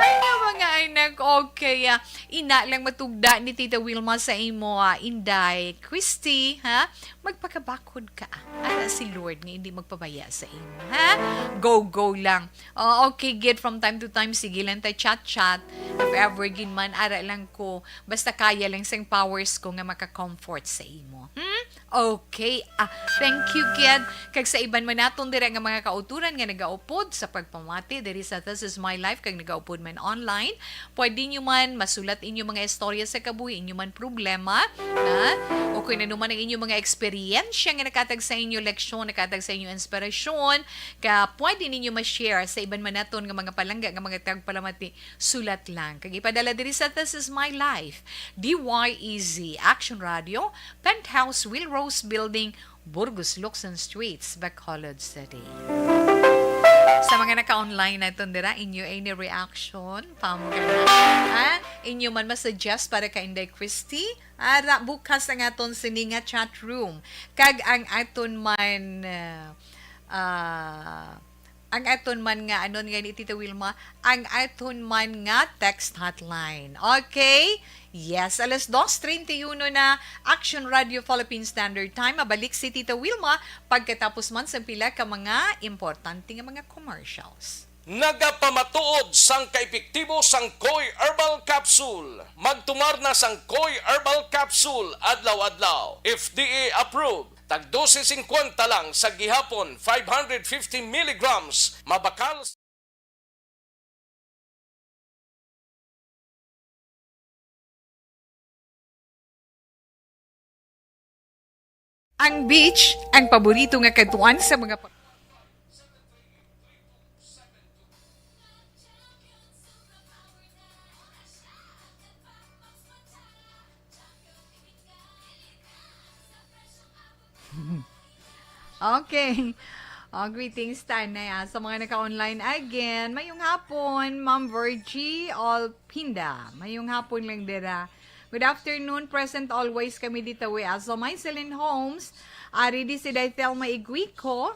Ay, nga mga anak, okay, ah, ina lang matugda ni Tita Wilma sa imo, ah, Inday Christy, ha? Magpakabakod ka, ah. Ara si Lord nga hindi magpabaya sa imo, ha? Go, go lang. Oh, okay, gid, from time to time, sige lang ta chat-chat. If ever gid man, ara lang ko. Basta kaya lang sang powers ko nga maka-comfort sa imo. Hmm? Okay. Ah, thank you, gid. Kag sa iban man naton dira nga mga kauturan nga nagaupod sa pagpamati diri sa This Is My Life, kag nagaupod man online, pwede nyo man masulat inyo mga istorya sa kabuhi, inyo man problema, ha? O kung ano man ang inyo mga eksperyensya nga nakatag sa inyo leksyon, nakatag sa inyo inspirasyon, ka pwede ninyo ma-share sa iban man naton nga mga palangga nga mga tagpalamati, sulat lang. Kag ipadala diri sa This Is My Life, D Y E Z Action Radio, Penthouse Wheelrose Building, Burgos Locsin Streets, Bacolod City. Sa mga naka-online naton dira, inyo any reaction? Paamo ka na? Ha? Inyo man ma-suggest para kay Inday Christy? Ara, bukas ang aton sini nga chat room. Kag ang aton man, ah, ah, ang aton man nga, ano nga ni Tita Wilma, ang aton man nga text hotline. Okay? Yes, alas dos treinta y uno na, Action Radio Philippine Standard Time. Mabalik si Tita Wilma pagkatapos man sa pila ka mga importante nga mga commercials. Nagapamatuod sang kaepektibo sang Koy Herbal Capsule. Magtumar na sang Koy Herbal Capsule adlaw-adlaw. F D A approved. Tag dose singkwenta lang sa gihapon, five hundred fifty milligrams. Mabakal Ang beach, ang paborito nga kadtuan sa mga pa- Okay. Oh, greetings, Tanay, ah, sa mga naka-online again. Mayong hapon, Ma'am Virgie Olpinda. Mayong hapon lang dira. Good afternoon, present always kami dito, we. Ah, so, Mycelin Holmes, ah, ready si Day Thelma Iguico,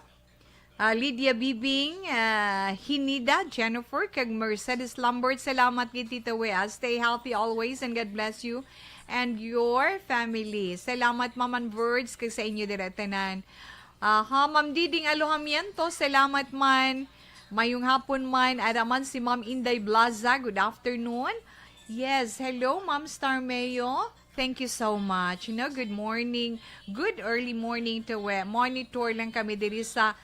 ah, Lydia Bibing, ah, Hinida, Jennifer, kag Mercedes Lambert. Salamat gid, Tita Wea. Stay healthy always and God bless you and your family. Salamat, Ma'am and Verds, kag sa inyo dira tanan. Aha, Ma'am Diding Alojamiento, salamat man. Mayong hapon man. Ara man si Ma'am Inday Blaza. Good afternoon. Yes, hello, Ma'am Starmeo. Thank you so much. You know, good morning. Good early morning to we. Monitor lang kami diri sa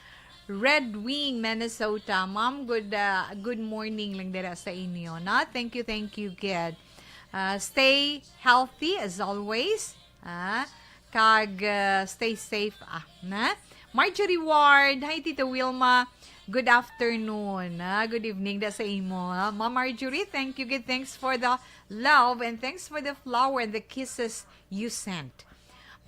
Red Wing, Minnesota. Ma'am, good, ah, good morning lang dira sa inyo, no? Thank you, thank you, good. Ah, stay healthy as always. Ah, kag, ah, stay safe, ah, na? Marjorie Ward, hi, Tita Wilma. Good afternoon, ah. Good evening da sa imo, ah. Ma'am Marjorie, thank you, good. Thanks for the love and thanks for the flower and the kisses you sent.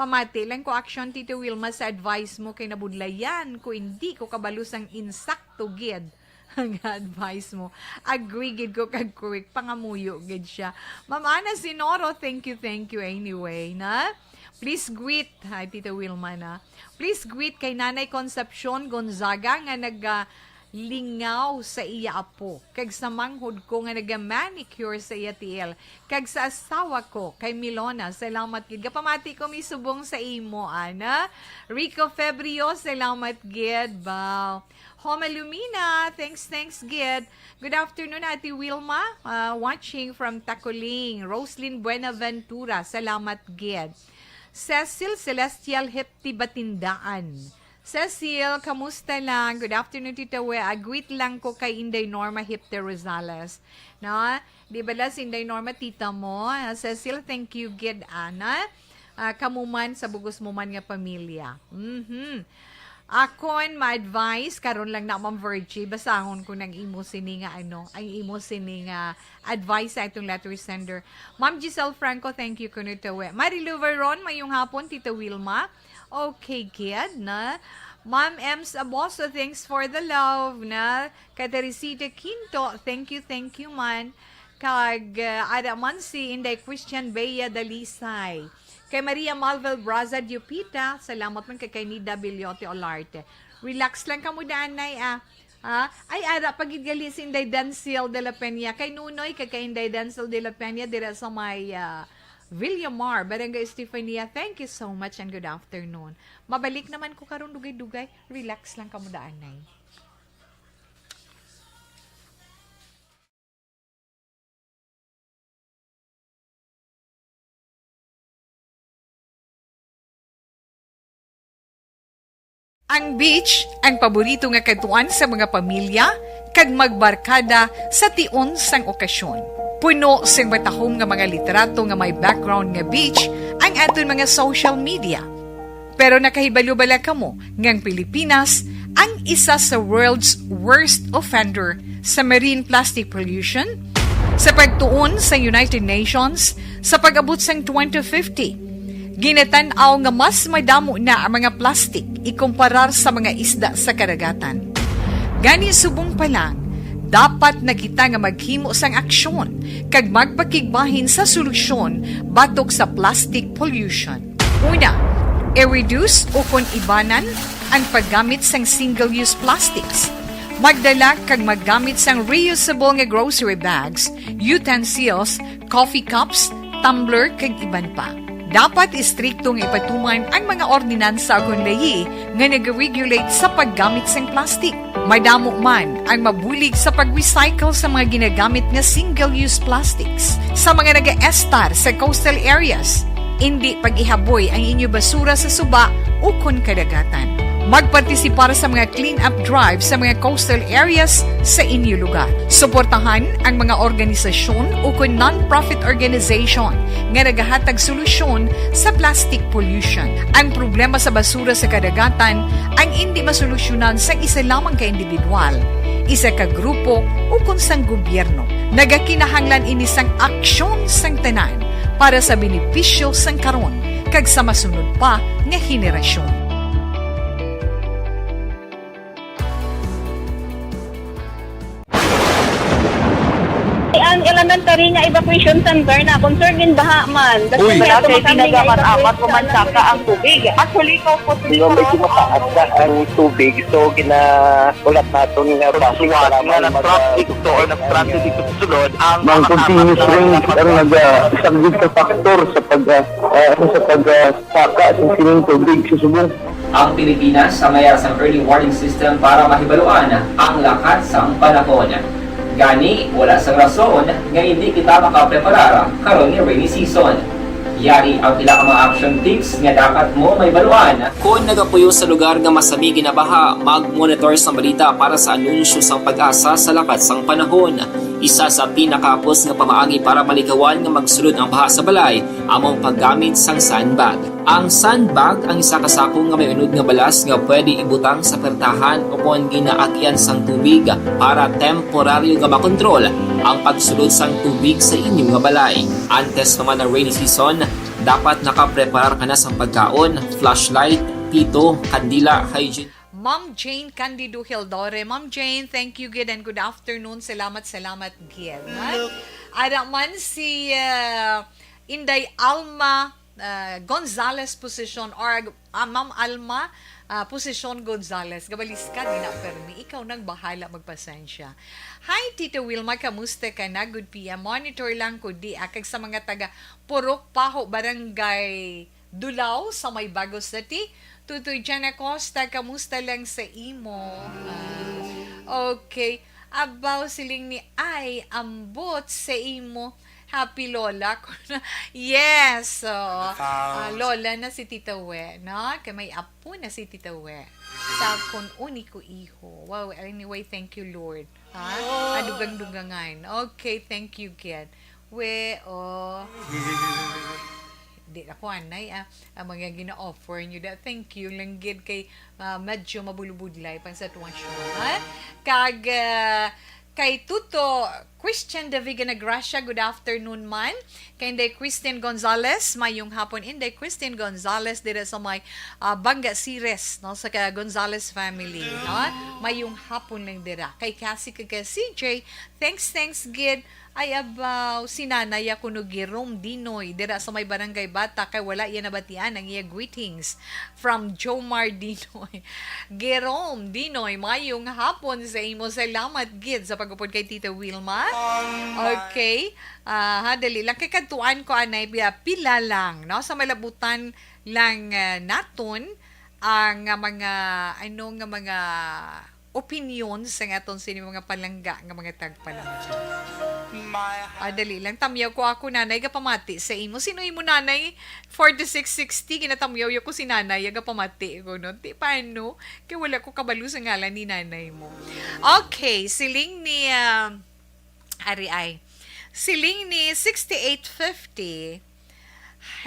Pamati lang ko action, Tita Wilma, sa advice mo kay nabudlayan ko, hindi ko kabalo sang insakto gid ang advice mo. Agree gid ko kag correct, pangamuyo gid siya. Ma'am Ana Sinoro, thank you, thank you anyway, na? Please greet, hi, Tita Wilma, na? Please greet kay Nanay Concepcion Gonzaga nga naga lingaw sa iya apo, kag sa manghod ko nga naga-manicure sa iya tiil, kag sa asawa ko kay Milona. Salamat gid. Gapamati ko mi subong sa imo, ana. Rico Febrio, salamat gid. Wow. Homa Lumina, thanks, thanks gid. Good afternoon, Ate Wilma. Ah, watching from Tacoling. Roslyn Buenaventura, salamat gid. Cecil Celestial Hepti Batindaan. Cecil, kamusta lang? Good afternoon, Tita We. Ah, greet lang ko kay Inday Norma Hipte Rosales. No? Di bala si Inday Norma, tita mo? Ah, Cecil, thank you gid, ana. Ah, kamo man sa bugos mo man nga pamilya. Mhm. Akon ma-advise, karon lang na, Ma'am Virgie, basahon ko nang imo sini nga, ano, ang imo sini nga advice sa itong letter sender. Ma'am Giselle Franco, thank you kuno, Tita We. Marilu Veron, mayong hapon, Tita Wilma. Okay, gid, na. Ma'am Ems Aboso, thanks for the love, na. Kay Teresita Quinto, thank you, thank you, man. Kag, uh, ara man si Inday Christian Bea Dalisay. Kay Maria Malvel Braza Diopita, salamat man kay, kay Nida Biliote Olarte. Relax lang kamo daan, Nay, ah. Ha? Ay, ara pa gid gali si Inday Denzel de la Peña. Kay Nunoy, kay, kay Inday Denzel de la Peña, dira sa may, ah, Villamar, Barangay Estefania. Thank you so much and good afternoon. Mabalik naman ko karon dugay-dugay. Relax lang kamo daan, Nay. Ang beach, ang paborito nga kadtuan sa mga pamilya, kag magbarkada sa tion sang okasyon. Puno sing matahom nga mga litrato nga may background nga beach ang aton mga social media. Pero nakahibalo bala kamo nga ang Pilipinas ang isa sa world's worst offender sa marine plastic pollution? Sa pagtuon sa United Nations, sa pag-abot sang twenty fifty, ginatan-aw nga mas madamo na ang mga plastic ikumparar sa mga isda sa kadagatan. Gani, subong pa lang, dapat na kita nga maghimo sang aksyon kag magpakigbahin sa solusyon batok sa plastic pollution. Una, i-reduce ukon ibanan ang paggamit sang single-use plastics. Magdala kag maggamit sang reusable nga grocery bags, utensils, coffee cups, tumbler, kag iban pa. Dapat istrikto nga ipatuman ang mga ordinansa ukon layi nga nag-regulate sa paggamit sang plastic. Madamo man ang mabulig sa pag-recycle sa mga ginagamit nga single-use plastics. Sa mga nagaestar sa coastal areas, indi pag-ihaboy ang inyo basura sa suba ukon kadagatan. Magpartisipar sa mga clean-up drive sa mga coastal areas sa inyo lugar. Suportahan ang mga organisasyon ukon non-profit organization nga nagahatag solusyon sa plastic pollution. Ang problema sa basura sa kadagatan ang indi masolusyonan sang isa lamang ka individual, isa ka grupo, ukon sang gobyerno. Nagakinahanglan ini sang aksyon sang tanan para sa benepisyo sang karon kag sa masunod pa nga henerasyon. Ang elementary nga evacuation center na, concern din baha man. Uy, wala kay tinaga man apat o man saka ang tubig. Actually, ko po, medyo mataas na ang tubig, so ginaulat naton nga basi para nga mag-, nag-transit to or nag-transit dito sa sulod ang mga continuous rains ang nag-, ah, isang big factor sa pag, ah, ah, sa pag, ah, saka sa sining tubig sa subong. Ang Pilipinas ang mayara sang early warning system para mahibaluan ang lakat sang panahon. Gani, wala sang rason nga hindi kita makapreparar karon nga rainy season. Yari ang pila ka mga action tips nga dapat mo mahibaluan. Kon nagapuyo sa lugar nga masami ginabaha, mag-monitor sang balita para sa anunsyo sang PAGASA sa lakat sang panahon. Isa sa pinakahapos nga pamaagi para malikawan nga magsulod ang baha sa balay amo ang paggamit sang sandbag. Ang sandbag ang isa ka sako nga may unod nga balas nga pwede ibutang sa pertahan ukon ginaagian sang tubig para temporaryo nga makontrol ang pagsulod sang tubig sa inyo nga balay. Antes pa man ang rainy season, dapat nakapreparar ka na sang pagkaon, flashlight, pito, kandila, hygiene. Ma'am Jane Candido Hildore. Ma'am Jane, thank you gid and good afternoon. Salamat, salamat gid, ha? Ara man si, ah, Inday Alma, ah, Gonzales Position or, ah, Ma'am Alma, ah, Position Gonzales. Gabalis ka, di na permi. Ikaw nang bahala magpasensya. Hi, Tita Wilma. Kamusta ka na? Good P M. Monitor lang ko di, ah, kag sa mga taga Purok Paho, Barangay Dulao, sa may Bago City. Tutoy Jan Acosta, kamusta lang sa imo? Ah, okay. Abaw, siling ni ay, ambot sa imo. Happy Lola ko na. Yes, so, ah, Lola na si Tita We, no? Kay may apo na si Tita We. Sa akon uni ko iho. Wow, anyway, thank you, Lord. Ha? Ah, dugang-dugangan. Okay, thank you, Ken. We, oh. Di ako anay, ah. Ang mga gina-offer nyo da. Thank you lang gid kay, ah, medyo mabulubudlay pang sitwasyon, ha? Kag, ah, kay Tuto Christian Daviga Nagracia, good afternoon man. Kay Inday Christine Gonzales, mayong hapon, Inday Christine Gonzales, dira sa may, ah, Banga Ceres, no, sa ka Gonzales family, no? Mayong hapon lang dira. Kay Cassie kag kay C J, thanks, thanks gid. Ay, abaw, si Nanay ako no Girom Dinoy, dira sa may Barangay Bata, kay wala iya nabatian ang iya greetings. From Jomar Dinoy. Girom Dinoy, mayong hapon sa imo. Salamat gid sa pag-upod kay Tita Wilma. Okay. Ah, ha, dali lang. Kay kadtuan ko, anay, pila, pila lang, no? Sa malabutan lang, ah, naton ang, ah, mga, ano nga mga opinyon sa aton sini mga palangga nga mga tagpalangga. Ah, dali lang. Tamyaw ko ako, nanay, gapamati sa imo. Sino imo nanay? Forty-six sixty, ginatamyaw ko si nanay, gapamati ko, no? Di paano? Kay wala ko kabalo sa ngalan ni nanay mo. Okay, siling ni, ah, Ari ay. Siling ni sixty-eight fifty,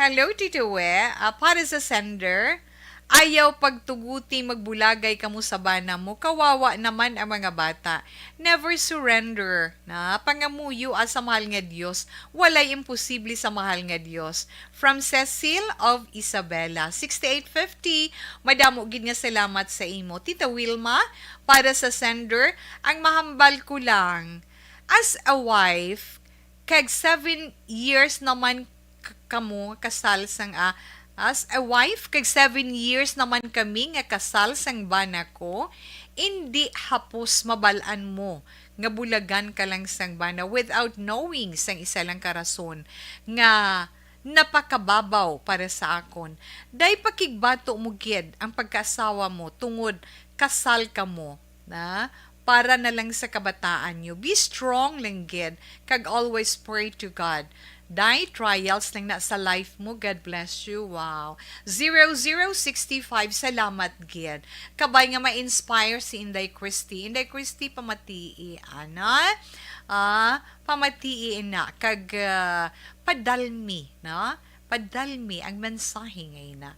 "Hello, Tito We. Ah, para sa sender, ayaw pagtuguti magbulagay kamo sa bana mo. Kawawa naman ang mga bata. Never surrender, na pangamuyo, ah, sa mahal nga Dios. Walay imposible sa mahal nga Dios." From Cecil of Isabela. Sixty-eight fifty, madamo gid nga salamat sa imo. Tita Wilma, para sa sender, ang mahambal ko lang, as a wife, kag seven years naman k-, kamo kasal sang, ah, as a wife, kag seven years naman kami nga kasal sang bana ko, indi hapos mabal-an mo nga bulagan ka lang sang bana without knowing sang isa lang ka rason nga napakababaw para sa akon. Day, pakigbato mo gid ang pagkaasawa mo tungod kasal kamo, na para na lang sa kabataan nyo. Be strong lang gid, kag always pray to God. Day, trials lang na sa life mo. God bless you. Wow. Zero zero sixty-five, salamat gid. Kabay nga ma-inspire si Inday Christy. Inday Christy, pamatii, ana? Ah, pamatii na. Kag, ah, padalmi, no? Padalmi ang mensahe nga ina.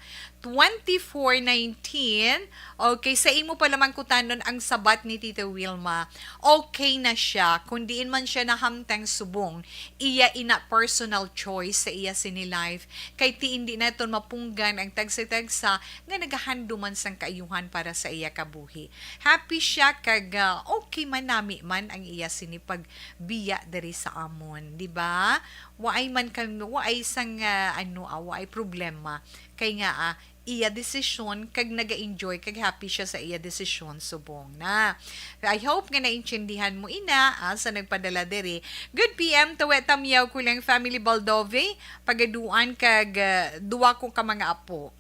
Twenty-four nineteen, okay, sa imo pa lamang kutanon ang sabat ni Tita Wilma, okay na siya. Kung diin man siya nahamtang subong, iya ina personal choice sa iya sini life. Kay ti indi naton mapunggan ang tagsa-tagsa nga nagahanduman sang kaayuhan para sa iya kabuhi. Happy siya kag, ah, okay man nami man ang iya sini pagbiya diri sa amon, di ba? Waay man kami, waay sang, ah, ano, ah, waay problema. Kay nga, ah, iya desisyon, kag naga-enjoy, kag happy siya sa iya desisyon, subong na. I hope nga naintindihan mo, ina, ah, sa nagpadala diri. Good P M, Tawe Tamyaw, Kulang Family Baldove, Pagaduan, kag, ah, duwa ko ka mga apo.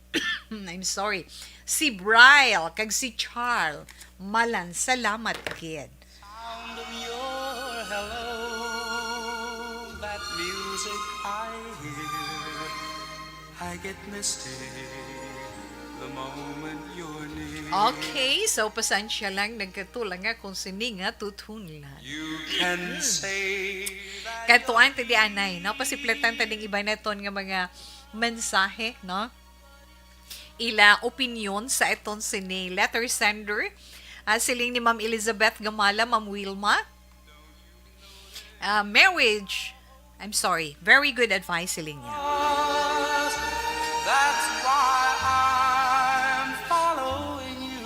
I'm sorry. Si Bryle, kag si Charles. Malan, salamat gid. Sound of your hello, that music I hear. Get misty the moment you're near. Okay, so pasensya lang, nagkatulang nga kung sini nga tutunlan. You can say that. Katuan ta di anay, no? Pasiplatan ta ding iba naton nga mga mensahe, no? Ila opinyon sa iton sini letter sender. Ah, siling ni Ma'am Elizabeth Gamala, Ma'am Wilma. Ah, marriage, I'm sorry, very good advice, siling niya. That's why I'm following you.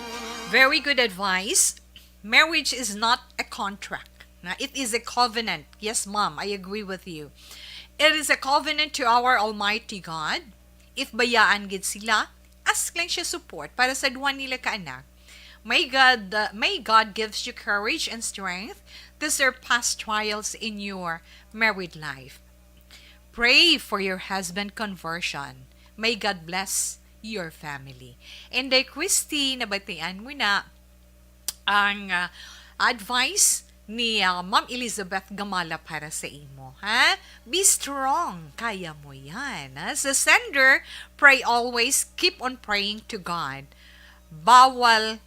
Very good advice. Marriage is not a contract. Na, it is a covenant. Yes, ma'am, I agree with you. It is a covenant to our Almighty God. If bayaan gid sila, ask lang siya support para sa duha nila ka anak. May God, uh, may God gives you courage and strength to surpass trials in your married life. Pray for your husband conversion. May God bless your family. And kay Christy, nabatian mo na ang, uh, advice ni, uh, Ma'am Elizabeth Gamala para sa imo, ha? Be strong. Kaya mo yan, ha? Sa sender, pray always. Keep on praying to God. Bawal,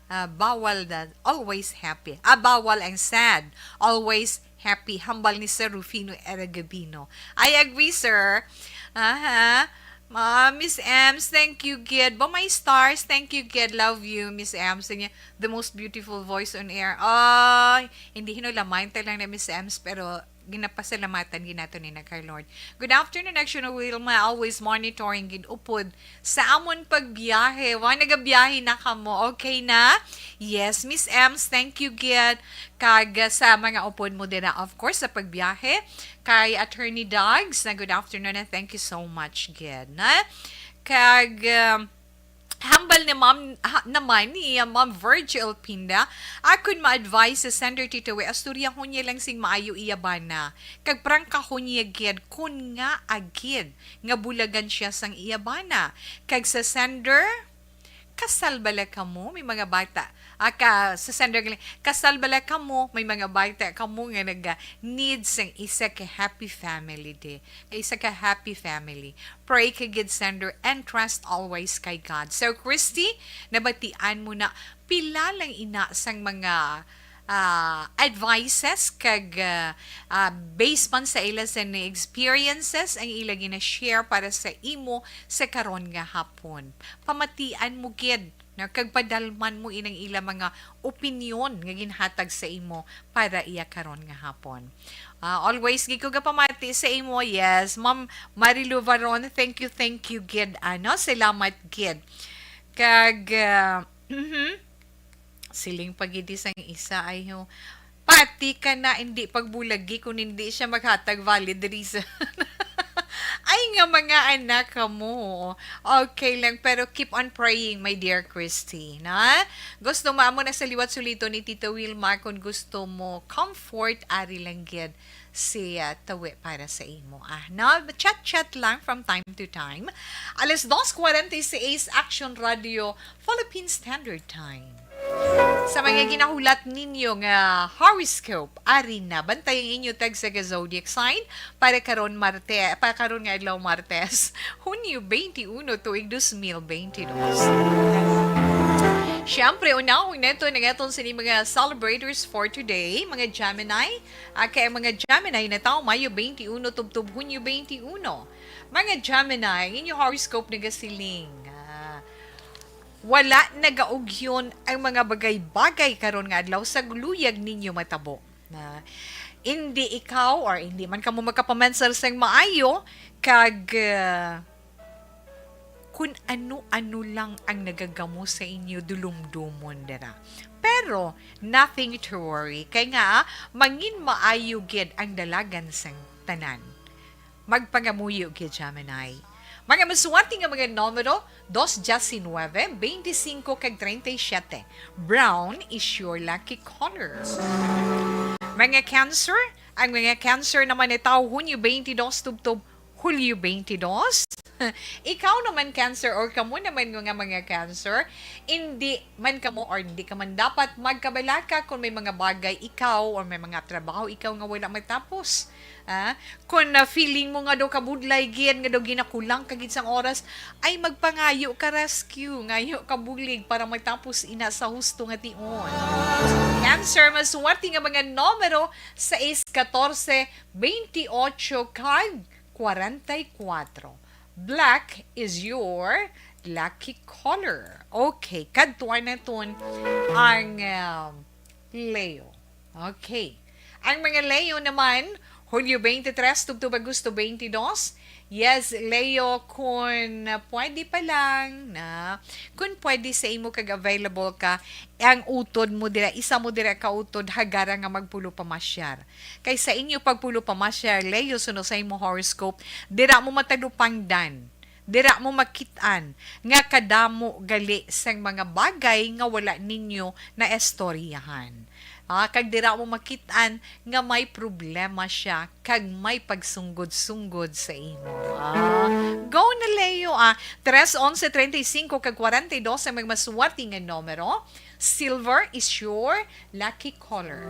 ah, bawal na always happy. Ah, bawal ang sad. Always happy. Hambal ni Sir Rufino Eragabino. I agree, sir. Aha. Ah, Miss Ems, thank you, gid. Ba, my stars, thank you, gid. Love you, Miss Ems. Yun yung the most beautiful voice on air. Ay, hindi, hino, lamay ta lang na, Miss Ems, pero ginapasalamatan gid nato ni na kay Lord. Good afternoon, Action Wilma. Always monitoring gid upod sa amon pagbiyahe. Wa, nagabiyahe na kamo. Okay na? Yes, Miss Ems, thank you gid. Kag, uh, sa mga upod mo dira, of course, sa pagbiyahe. Kay Attorney Dogs, na good afternoon and thank you so much gid. Na? Kag, um, hambal ni Ma'am, ha, naman ni, uh, Ma'am Virgil Pinda, akon ma-advise sa sender, Tito Wi, astoryahon niya lang sing maayo iya bana. Kag prangkahon niya gid kun ngaa gid nga bulagan siya sang iya bana. Kag sa sender, kasal bala kamo, may mga bata. Ah, ka, sa sender, gali, kasal bala kamo, may mga bata kamo nga naga-need sang isa ka happy family, di. Isa ka happy family. Pray ka gid, sender, and trust always kay God. So, Christy, nabatian mo na pila lang ina sang mga, ah, advices kag, ah, ah, based man sa ila sa ni experiences ang ila gina-share para sa imo sa karon nga hapon. Pamatian mo gid, no, kag padalman mo inang ila mga opinyon nga ginhatag sa imo para iya karon nga hapon. Ah, always gid ko gapamati sa imo. Yes, Ma'am Marilu Varon, thank you, thank you gid, ano, salamat gid. Kag, ah, mhm. Siling pa gid sang isa, ay, ho, pati ka na, hindi pagbulagi kung hindi siya maghatag valid reason. Ay, nga mga anak kamo. Okay lang, pero keep on praying, my dear Christy, na? Gusto mo amo na sa liwat sulito ni Tito Wilma, kung gusto mo comfort, ari lang gid si, ah, Tawi para sa imo. Ah, no? Chat-chat lang from time to time. Alas dos cuarenta y seis, Action Radio, Philippine Standard Time. Sa mga ginahulat ninyo nga horoscope, ari na, bantay ang inyo tagsa ka zodiac sign para karon Marte, para karon nga adlaw, Martes, Hunyo twenty-one, tuig dos mil twenty-dos. Siyempre, unahon nato ang aton sini mga celebrators for today, mga Gemini. Ah, kay ang mga Gemini natawo Mayo twenty-one tubtob Hunyo twenty-one. Mga Gemini, ang inyo horoscope nagasiling, ah, wala nagaugyon ang mga bagay-bagay karon nga adlaw sa luyag ninyo matabo. Na hindi ikaw or hindi man kamo makapamansar sang maayo, kag, ah, kun ano-ano lang ang nagagamo sa inyo, dulumdomon dira. Pero nothing to worry, kay nga, ah, mangin maayo gid ang dalagan sang tanan. Magpangamuyo gid, Gemini. Mga maswerte nga mga numero, dos diecinueve, veinticinco, kag treinta y siete. Brown is your lucky color. Mga Cancer, ang mga Cancer naman natawo Hunyo twenty-two tubtob Hulyo twenty-two. Ikaw naman, Cancer, or kamo naman nga mga Cancer, hindi man kamo or hindi ka man dapat magkabalaka kung may mga bagay ikaw or may mga trabaho ikaw nga wala matapos. Ah, kung na feeling mo nga daw kabudlay gid, nga daw ginakulang ka gid sang oras, ay magpangayo ka rescue, ngayo ka bulig para matapos ina sa husto nga tion. Cancer, maswerte nga mga numero, sais, katorse, twenty-ocho, kag kwarenta y kuwatro. Black is your lucky color. Okay, kadtuan naton ang, um, Leo. Okay. Ang mga Leo naman, Hulyo twenty-three tubtob Agosto twenty-two. Yes, Leo, kun pwede pa lang na, kun pwede sa imo kag available ka, ang utod mo dira, isa mo dira ka utod, hagara nga magpulo pamasyar. Kay sa inyo pagpulo pamasyar, Leo, suno sa imo horoscope, dira mo matalupangdan, dira mo makit-an nga kadamo gali sang mga bagay nga wala ninyo naistoryahan. Ah, kag dira mo makit-an nga may problema siya kag may pagsunggod-sunggod sa imo. Ah, go na, Leo, ah. Tres, onse, treinta y cinco kag kwarenta y dos ang mga maswerte nga numero. Silver is your lucky color.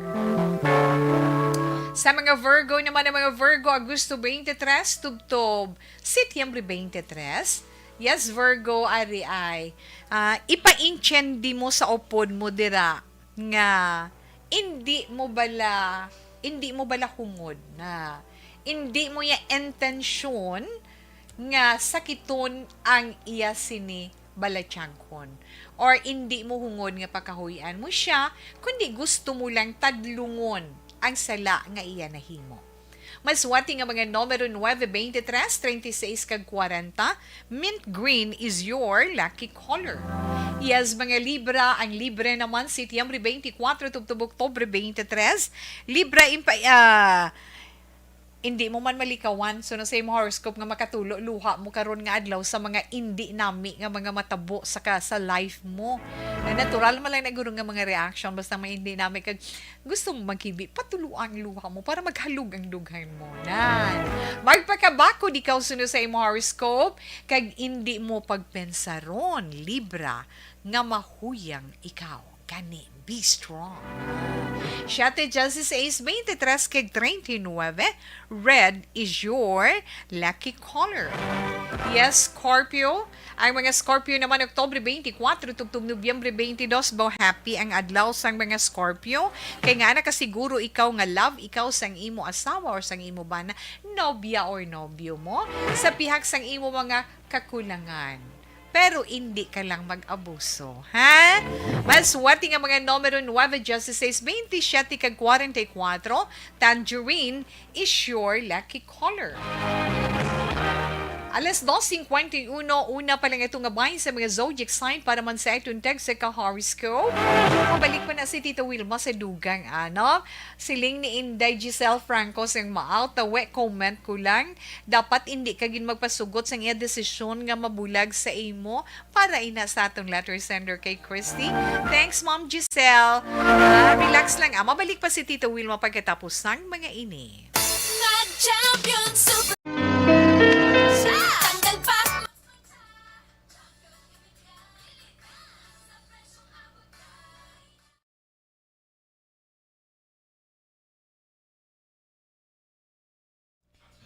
Sa mga Virgo naman, ang mga Virgo, Agosto twenty-three tubtob Setyembre twenty-three. Yes, Virgo, ari ay, ah, ipaintindi mo sa upod mo dira nga indi mo bala, indi mo bala hungod na indi mo ya intensyon nga sakiton ang iya sini balatyangkon, or indi mo hungod nga pakahuy-an mo siya, kundi gusto mo lang tadlungon ang sala nga iya nahimo. Maswerte nga mga numero, nuebe, twenty-three, treinta y seis, kag kwarenta. Mint green is your lucky color. Yes, mga Libra, ang Libra naman, Setyembre twenty-four tubtob Oktubre twenty-three. Libra, impa-, ah, hindi mo man malikawan. So, na sa imo horoscope nga makatulo, luha mo karon nga adlaw sa mga indi nami nga mga matabo sa ka, sa life mo. Na natural man lang na guro nga mga reaction, basta may hindi nami kag gusto mo magkibi, patuluan ang luha mo para maghalog ang dughan mo. Nan. Magpakabakod ikaw suno sa imo horoscope, kag indi mo pagpensaron, Libra, nga mahuyang ikaw. Gani, be strong. Siyete, dieciséis, veintitrés, kag treinta y nueve, red is your lucky color. Yes, Scorpio. Ang mga Scorpio naman, Oktubre twenty-four tubtob Nobyembre twenty-two, baw happy ang adlaw sang mga Scorpio. Kay nga nakasiguro ikaw nga love ikaw sang imo asawa or sang imo bana, nobya or nobyo mo, sa pihak sang imo mga kakulangan. Pero indi ka lang mag-abuso, ha? Maswerte nga mga numero, nuebe, dieciséis, veintisiete, kag kwarenta y kuwatro, tangerine is your lucky color. Alas dos cincuenta y uno, una pa lang ito nga bahin sa mga zodiac sign para man sa aton tagsa ka horoscope. Mabalik pa na si Tita Wilma sa dugang, ano? Siling ni Inday Giselle Franco sang maaw, tawe, comment ko lang. Dapat indi ka gid magpasugot sang iya desisyon nga mabulag sa imo para ina sa atong letter sender kay Christy. Thanks, Ma'am Giselle. Ah, relax lang, ah. Mabalik pa si Tita Wilma pagkatapos sang mga ini. Mag-champion super. Tanggal pa.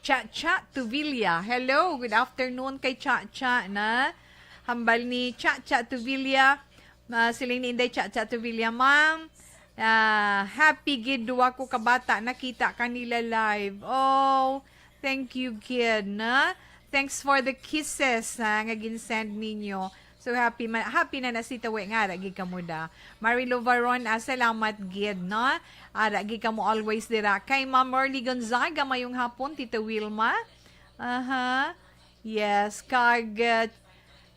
Cha-Cha Tuvilla. Hello, good afternoon kay Cha-Cha na. Hambal ni Cha-Cha Tuvilla. Ah, siling ni Inday Cha-Cha Tuvilla, "Ma'am, ah, happy gid, duwa ko ka bata nakita ka nila live." Oh, thank you gid, na. Thanks for the kisses, ha, nga ginsend ninyo. So happy man, happy na na si Tawe nga ara gid kamo da. Marilo Varon, ah, salamat gid, no? Ara gid kamo always dira. Kay Ma'am Merly Gonzaga, mayong hapon, Tita Wilma. Aha. Yes, kag, uh,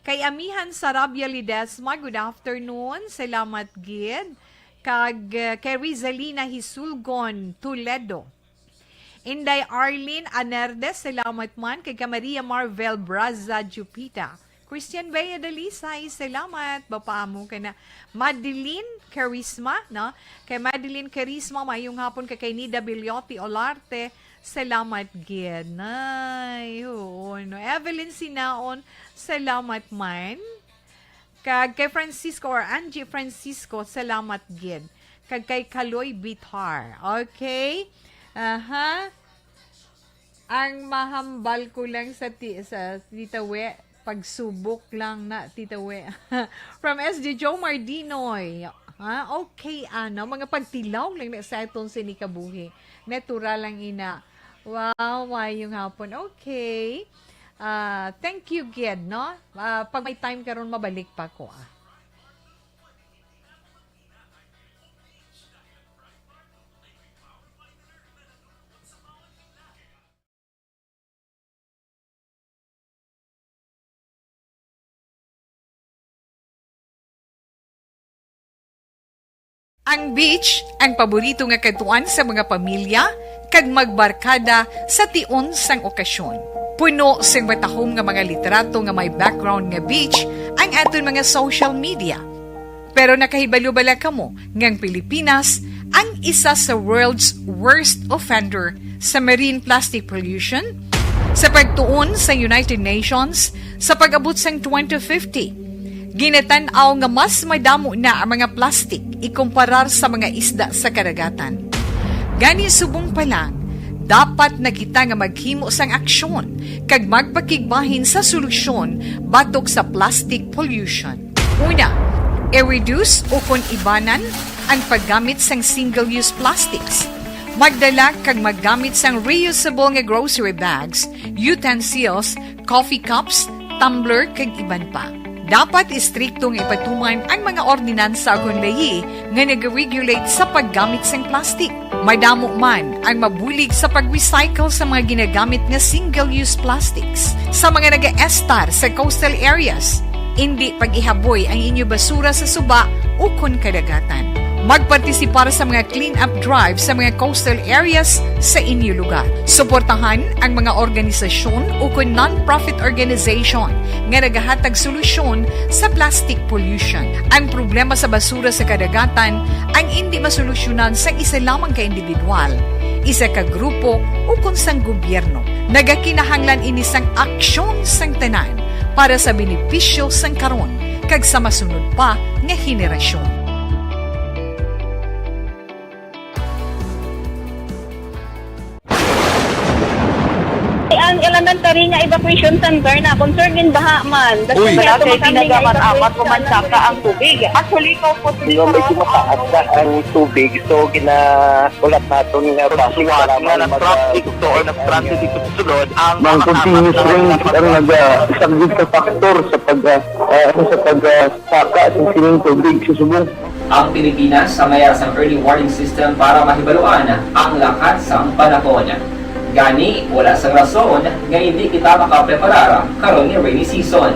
kay Amihan Sarabia Ledesma, good afternoon. Salamat gid. Kag, uh, kay Rizalina Hisulgon Toledo. Inday Arlene Anerde, salamat man. Kay ka Maria Marvel Braza Jupita. Christian Bea Dalisay, salamat. Bapaamo ka na. Madeline Carisma, no? Kay Madeline Carisma, mayong hapon ka kay Nida Biliotti Olarte, Salamat gid, Nay. Oo, no. Evelyn Sinaon, salamat man. Kag kay Francisco or Angie Francisco, salamat gid. Kag kay Kaloy Bitar. Okay? Aha. Ang mahambal ko lang sa ti-, sa Tita We, pagsubok lang na, Tita We. From S J Joe Mardinoy. Ha? Okay, ano? Mga pagtilaw lang na sa aton sini kabuhi. Natural lang ina. Wow, mayong hapon. Okay. Ah, thank you gid, no? Ah, pag may time karon, mabalik pa ko, ah. Ang beach, ang paborito nga kadtuan sa mga pamilya kag magbarkada sa tion sang okasyon. Puno sing matahom nga mga litrato nga may background nga beach ang aton mga social media. Pero nakahibalo bala kamo nga ang Pilipinas ang isa sa world's worst offender sa marine plastic pollution? Sa pagtuon sa United Nations, sa pag-abot sang twenty fifty, ginatan-aw nga mas madamo na ang mga plastic ikumparar sa mga isda sa kadagatan. Gani, subong pa lang, dapat na kita nga maghimo sang aksyon kag magpakigbahin sa solusyon batok sa plastic pollution. Una, i-reduce ukon ibanan ang paggamit sang single-use plastics. Magdala kag maggamit sang reusable nga grocery bags, utensils, coffee cups, tumbler, kag iban pa. Dapat istrikto nga ipatuman ang mga ordinansa ukon layi nga nag-regulate sa paggamit sang plastic. Madamo man ang mabulig sa pag-recycle sa mga ginagamit nga single-use plastics. Sa mga nagaestar sa coastal areas, indi pag-ihaboy ang inyo basura sa suba ukon kadagatan. Magpartisipar sa mga clean-up drive sa mga coastal areas sa inyo lugar. Suportahan ang mga organisasyon ukon non-profit organization nga nagahatag solusyon sa plastic pollution. Ang problema sa basura sa kadagatan ang indi masolusyonan sa isa lamang ka individual, isa ka grupo, ukon sang gobyerno. Nagakinahanglan ini sang aksyon sang tanan para sa benepisyo sang karon kag sa masunod pa nga henerasyon. Ang elementary nga evacuation center na concerned in baha man. Uy! Wala kay ginagamit-amat ko man saka ang tubig. Actually, ikaw po, medyo mataas na ang tubig. So, gina-, ulat naton nga traffic, nga nag-traffic to or nag-transit dito sa sulod ang mga continuous rain ang nag-, ah, isang big factor sa pag, ah, ah, sa pag, ah, saka sa sining tubig sa subong. Ang Pilipinas ang may sang early warning system para mahibaluan ang lakat sang panahon. Gani, wala sang rason nga hindi kita makapreparar karon nga rainy season.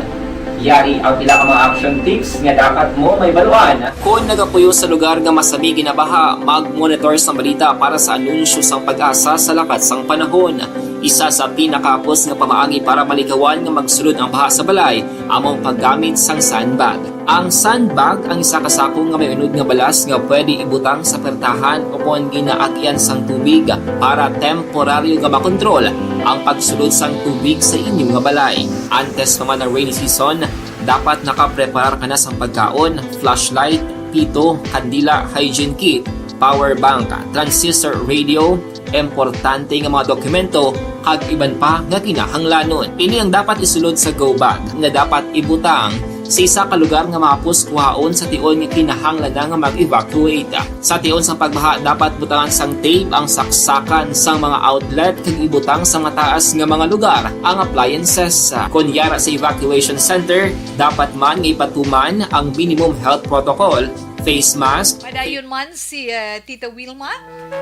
Yari ang pila ka mga action tips nga dapat mo mahibaluan. Kon nagapuyo sa lugar nga masami ginabaha, mag-monitor sang balita para sa anunsyo sang PAGASA sa lakat sang panahon. Isa sa pinakahapos nga pamaagi para malikawan nga magsulod ang baha sa balay amo ang paggamit sang sandbag. Ang sandbag ang isa ka sako nga may unod nga balas nga pwede ibutang sa pertahan ukon ginaagyan sang tubig para temporaryo nga makontrol ang pagsulod sang tubig sa inyo nga balay. Antes pa man ang rainy season, dapat nakapreparar ka na sang pagkaon, flashlight, pito, kandila, hygiene kit, power bank, transistor radio, importante nga mga dokumento, kag iban pa nga kinahanglanon. Ini ang dapat isulod sa go bag nga dapat ibutang sa isa ka lugar nga mahapos kuhaon sa tion nga kinahanglan na nga mag-evacuate. Sa tion sang pagbaha, dapat butangan sang tape ang saksakan sang mga outlet kag ibutang sa mataas nga mga lugar ang appliances. Kon yara sa evacuation center, dapat man nga ipatuman ang minimum health protocol, face mask. Padayon man si, eh, Tita Wilma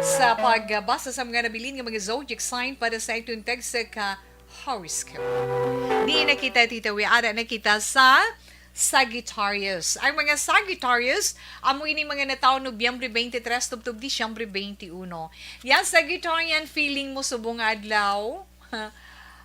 sa pagbasa sa mga nabilin nga mga zodiac sign para sa atong tagsa ka horoscope. Di na kita, Tita Wi, ara na kita sa Sagittarius. Ang mga Sagittarius, amo ini mga natawo Nobyembre twenty-three tubtob Disyembre twenty-one. Ya, Sagittarian, feeling mo subong adlaw?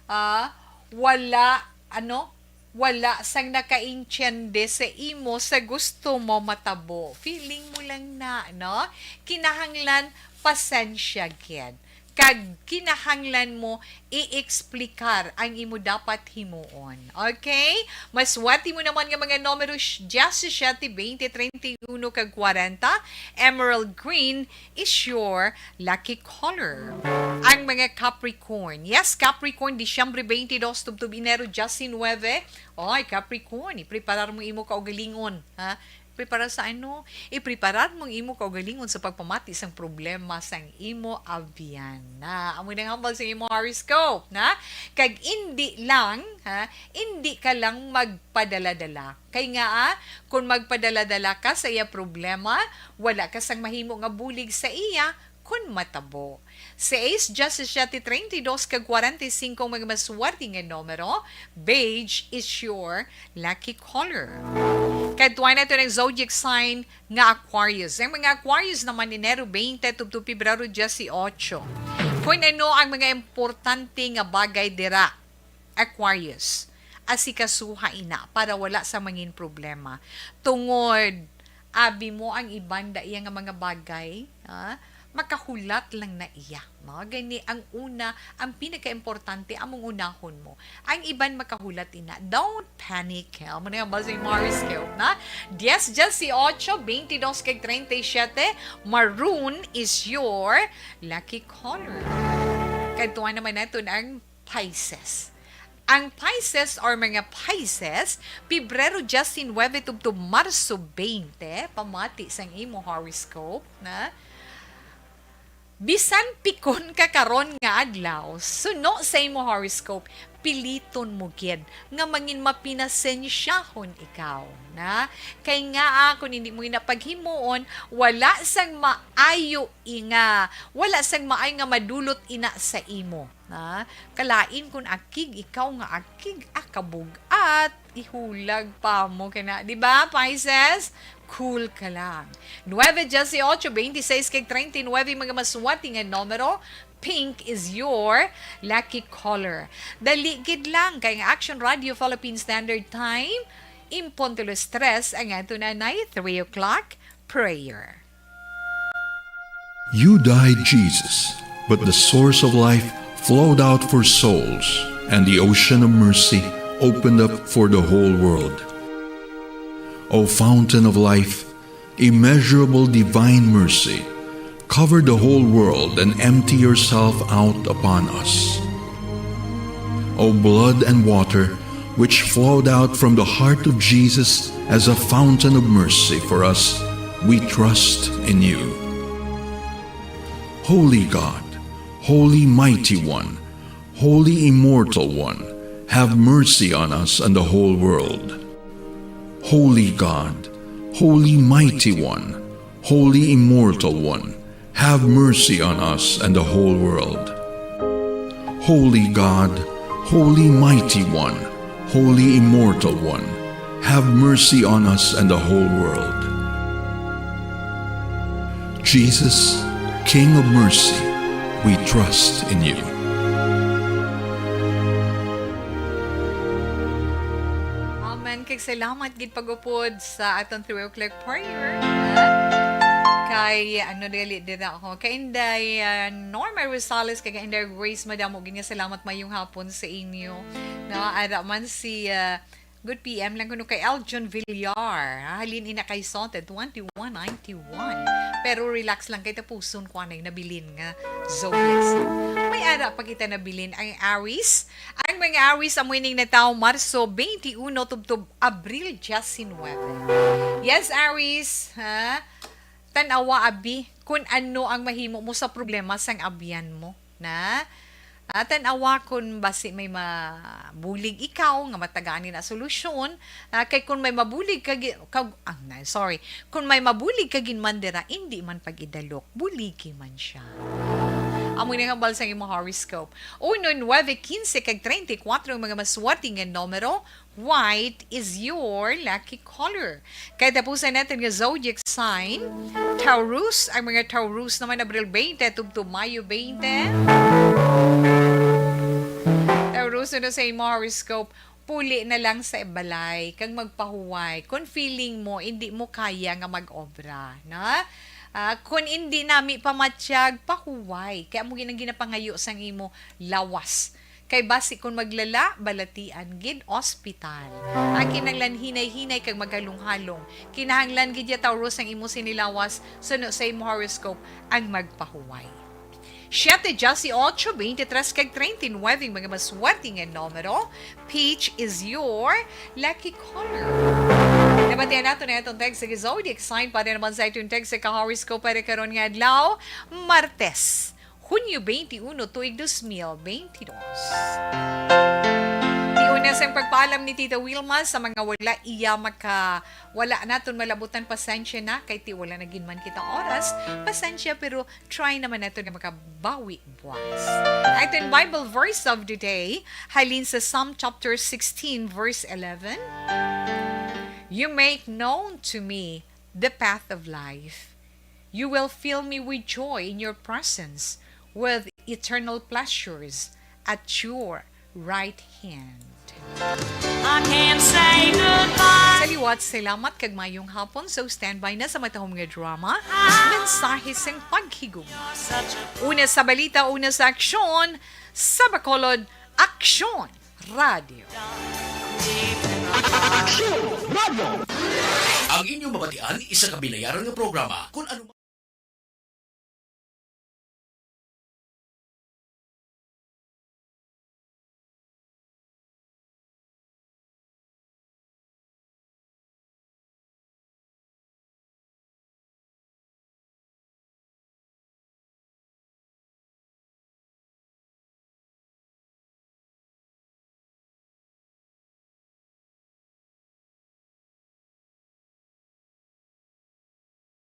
Ah, wala, ano? Wala sang nakaintiende sa imo sa gusto mo matabo. Feeling mo lang na, no? Kinahanglan pasensya gid. kag kinahanglan mo i-explicar ang imo dapat himuon. Okay? Maswerte mo naman nga mga numero sh-, diyasisiete, baynte, treinta y uno, kag kwarenta. Emerald green is your lucky color. Ang mga Capricorn. Yes, Capricorn, Disyembre twenty-two, tubtob Enero diyesinuebe. Oy, Capricorn, ipreparar mo imo kaugalingon, ha? Preparar sa ano? Ipreparar mo ang imo kaugalingon sa pagpamati sang problema sang imo abyan. Na, amo nang hambal sa imo horoscope, na? Kag indi lang, ha? Indi ka lang magpadala-dala. Kay nga, ah, kung magpadala-dala ka sa iya problema, wala ka sang mahimo nga bulig sa iya, kun matabo. Seis, diyasisiete, treinta y dos, kag kwarenta y cinco ang mga maswerte nga numero. Beige is your lucky color. Kadtuan nato ang zodiac sign nga Aquarius. Ang mga Aquarius naman, Enero twenty tubtob Pebrero dieciocho. Kung ano ang mga importante nga bagay dira, Aquarius, asikasuha ina para wala sa mangin problema. Tungod, abi mo ang iban da iya nga mga bagay, ha? Makahulat lang na iya. No? Gani, ang una, ang pinakaimportante, among unahon mo. Ang iban makahulat ina. Don't panic, ha? Amo na ang basa ni Morris Kelp, na? Diez, dieciocho, twenty-dos, kag treinta y siete, maroon is your lucky color. Kadtuan naman naton ang Pisces. Ang Pisces or mga Pisces, Pebrero diyesinuebe tubtob Marso twenty, pamati sang imo horoscope, na? Bisan pikon ka karon nga adlaw, suno sa imo horoscope, piliton mo gid nga mangin mapinasensyahon ikaw, na? Kay nga, ah, kung hindi mo ina paghimuon, wala sang maayo inga, wala sang maayo nga madulot ina sa imo. Ha? Kalain kun akig ikaw nga akig, ah, kabug-at, ihulag pa mo kana, di ba, Pisces? Cool ka lang. Nuebe, dieciocho, twenty-seis, kag treinta y nuebe, mga maswerte nga numero. Pink is your lucky color. Dali gid lang, kay ang Action Radio Philippine Standard Time, impunto las tres ang ato na nay three o'clock prayer. You died, Jesus, but the source of life flowed out for souls, and the ocean of mercy opened up for the whole world. O fountain of life, immeasurable divine mercy, cover the whole world and empty yourself out upon us. O blood and water, which flowed out from the heart of Jesus as a fountain of mercy for us, we trust in you. Holy God, Holy Mighty One, Holy Immortal One, have mercy on us and the whole world. Holy God, Holy Mighty One, Holy Immortal One, have mercy on us and the whole world. Holy God, Holy Mighty One, Holy Immortal One, have mercy on us and the whole world. Jesus, King of mercy, we trust in you. Amen. Kag salamat gid pag-upod sa aton three o'clock prayer. Kay, ano, dili, dili ako. Kay Inday, ah, Norma Rosales, kay Inday Grace, madamo gid nga salamat, mayong hapon sa inyo. No, ara man si, ah, good P M lang kuno kay Aljon Villar. Ah, halin ina kay Sote, twenty-one ninety-one. Pero relax lang kay tapuson ko anay nabilin nga zodiacs. May ara pa kita nabilin ang Aries. Ang mga Aries, amo ining natawo Marso twenty-uno tubtob Abril diyesinuebe. Yes, Aries, ha? Tan-awa, abi, kun ano ang mahimo mo sa problema sang abyan mo, na? Ah, tan-awa kun basi may mabulig ikaw nga matagaan ni na solusyon, ah, kay kun may mabulig ka gi-, ka, ah, na, sorry, kun may mabulig ka gid man dira, indi man pag-idalok, buligi man siya. Amo na ang hambal sa imong horoscope. Uno, nuebe, quince, kag treinta y cuatro ang mga maswerte nga numero. White is your lucky color. Kay tapusan natin nga zodiac sign, Taurus. Ang mga Taurus naman, Abril twenty tubtob Mayo twenty. Taurus, ano sa imo horoscope? Puli na lang sa balay kag magpahuway kung feeling mo hindi mo kaya nga mag-obra, na? Ah, kun indi nami pamatyag, pahuway. Kay amo gid ang ginapangayo sang imo lawas. Kay basi kun maglala, balatian gid ospital. Ang kinahanglan hinay-hinay kag maghalong-halong. Kinahanglan gid ya, Taurus, ang imo sinilawas, suno sa imo horoscope, ang magpahuway. Siete dieciocho, veintitrés kag treinta y nueve ang mga maswerte nga numero. Peach is your lucky color. Nabatian nato na itong text sa zodiac sign. Para naman sa itong text sa ka-horoscope para karon nga adlaw, Martes, Hunyo twenty-one, tuig dos mil twenty-dos. Di una sang pagpaalam ni Tita Wilma sa mga wala iya maka, wala naton malabutan, pasensya na, kay ti wala na gid man kita oras. Pasensya, pero try naman nato nga makabawi buwas. Aton Bible verse of the day, halin sa Psalm chapter sixteen, verse eleven. You make known to me the path of life. You will fill me with joy in your presence, with eternal pleasures at your right hand. I can't say goodbye. Sa liwat, salamat kag mayong hapon. So, standby na sa matahom nga drama, Mensahe sang Paghigugma. Una sa balita, una sa aksyon, sa Bacolod, Aksyon Radio. Aksyon Radio. Ang inyong mabatian, isa ka binayaran nga programa. Kung ano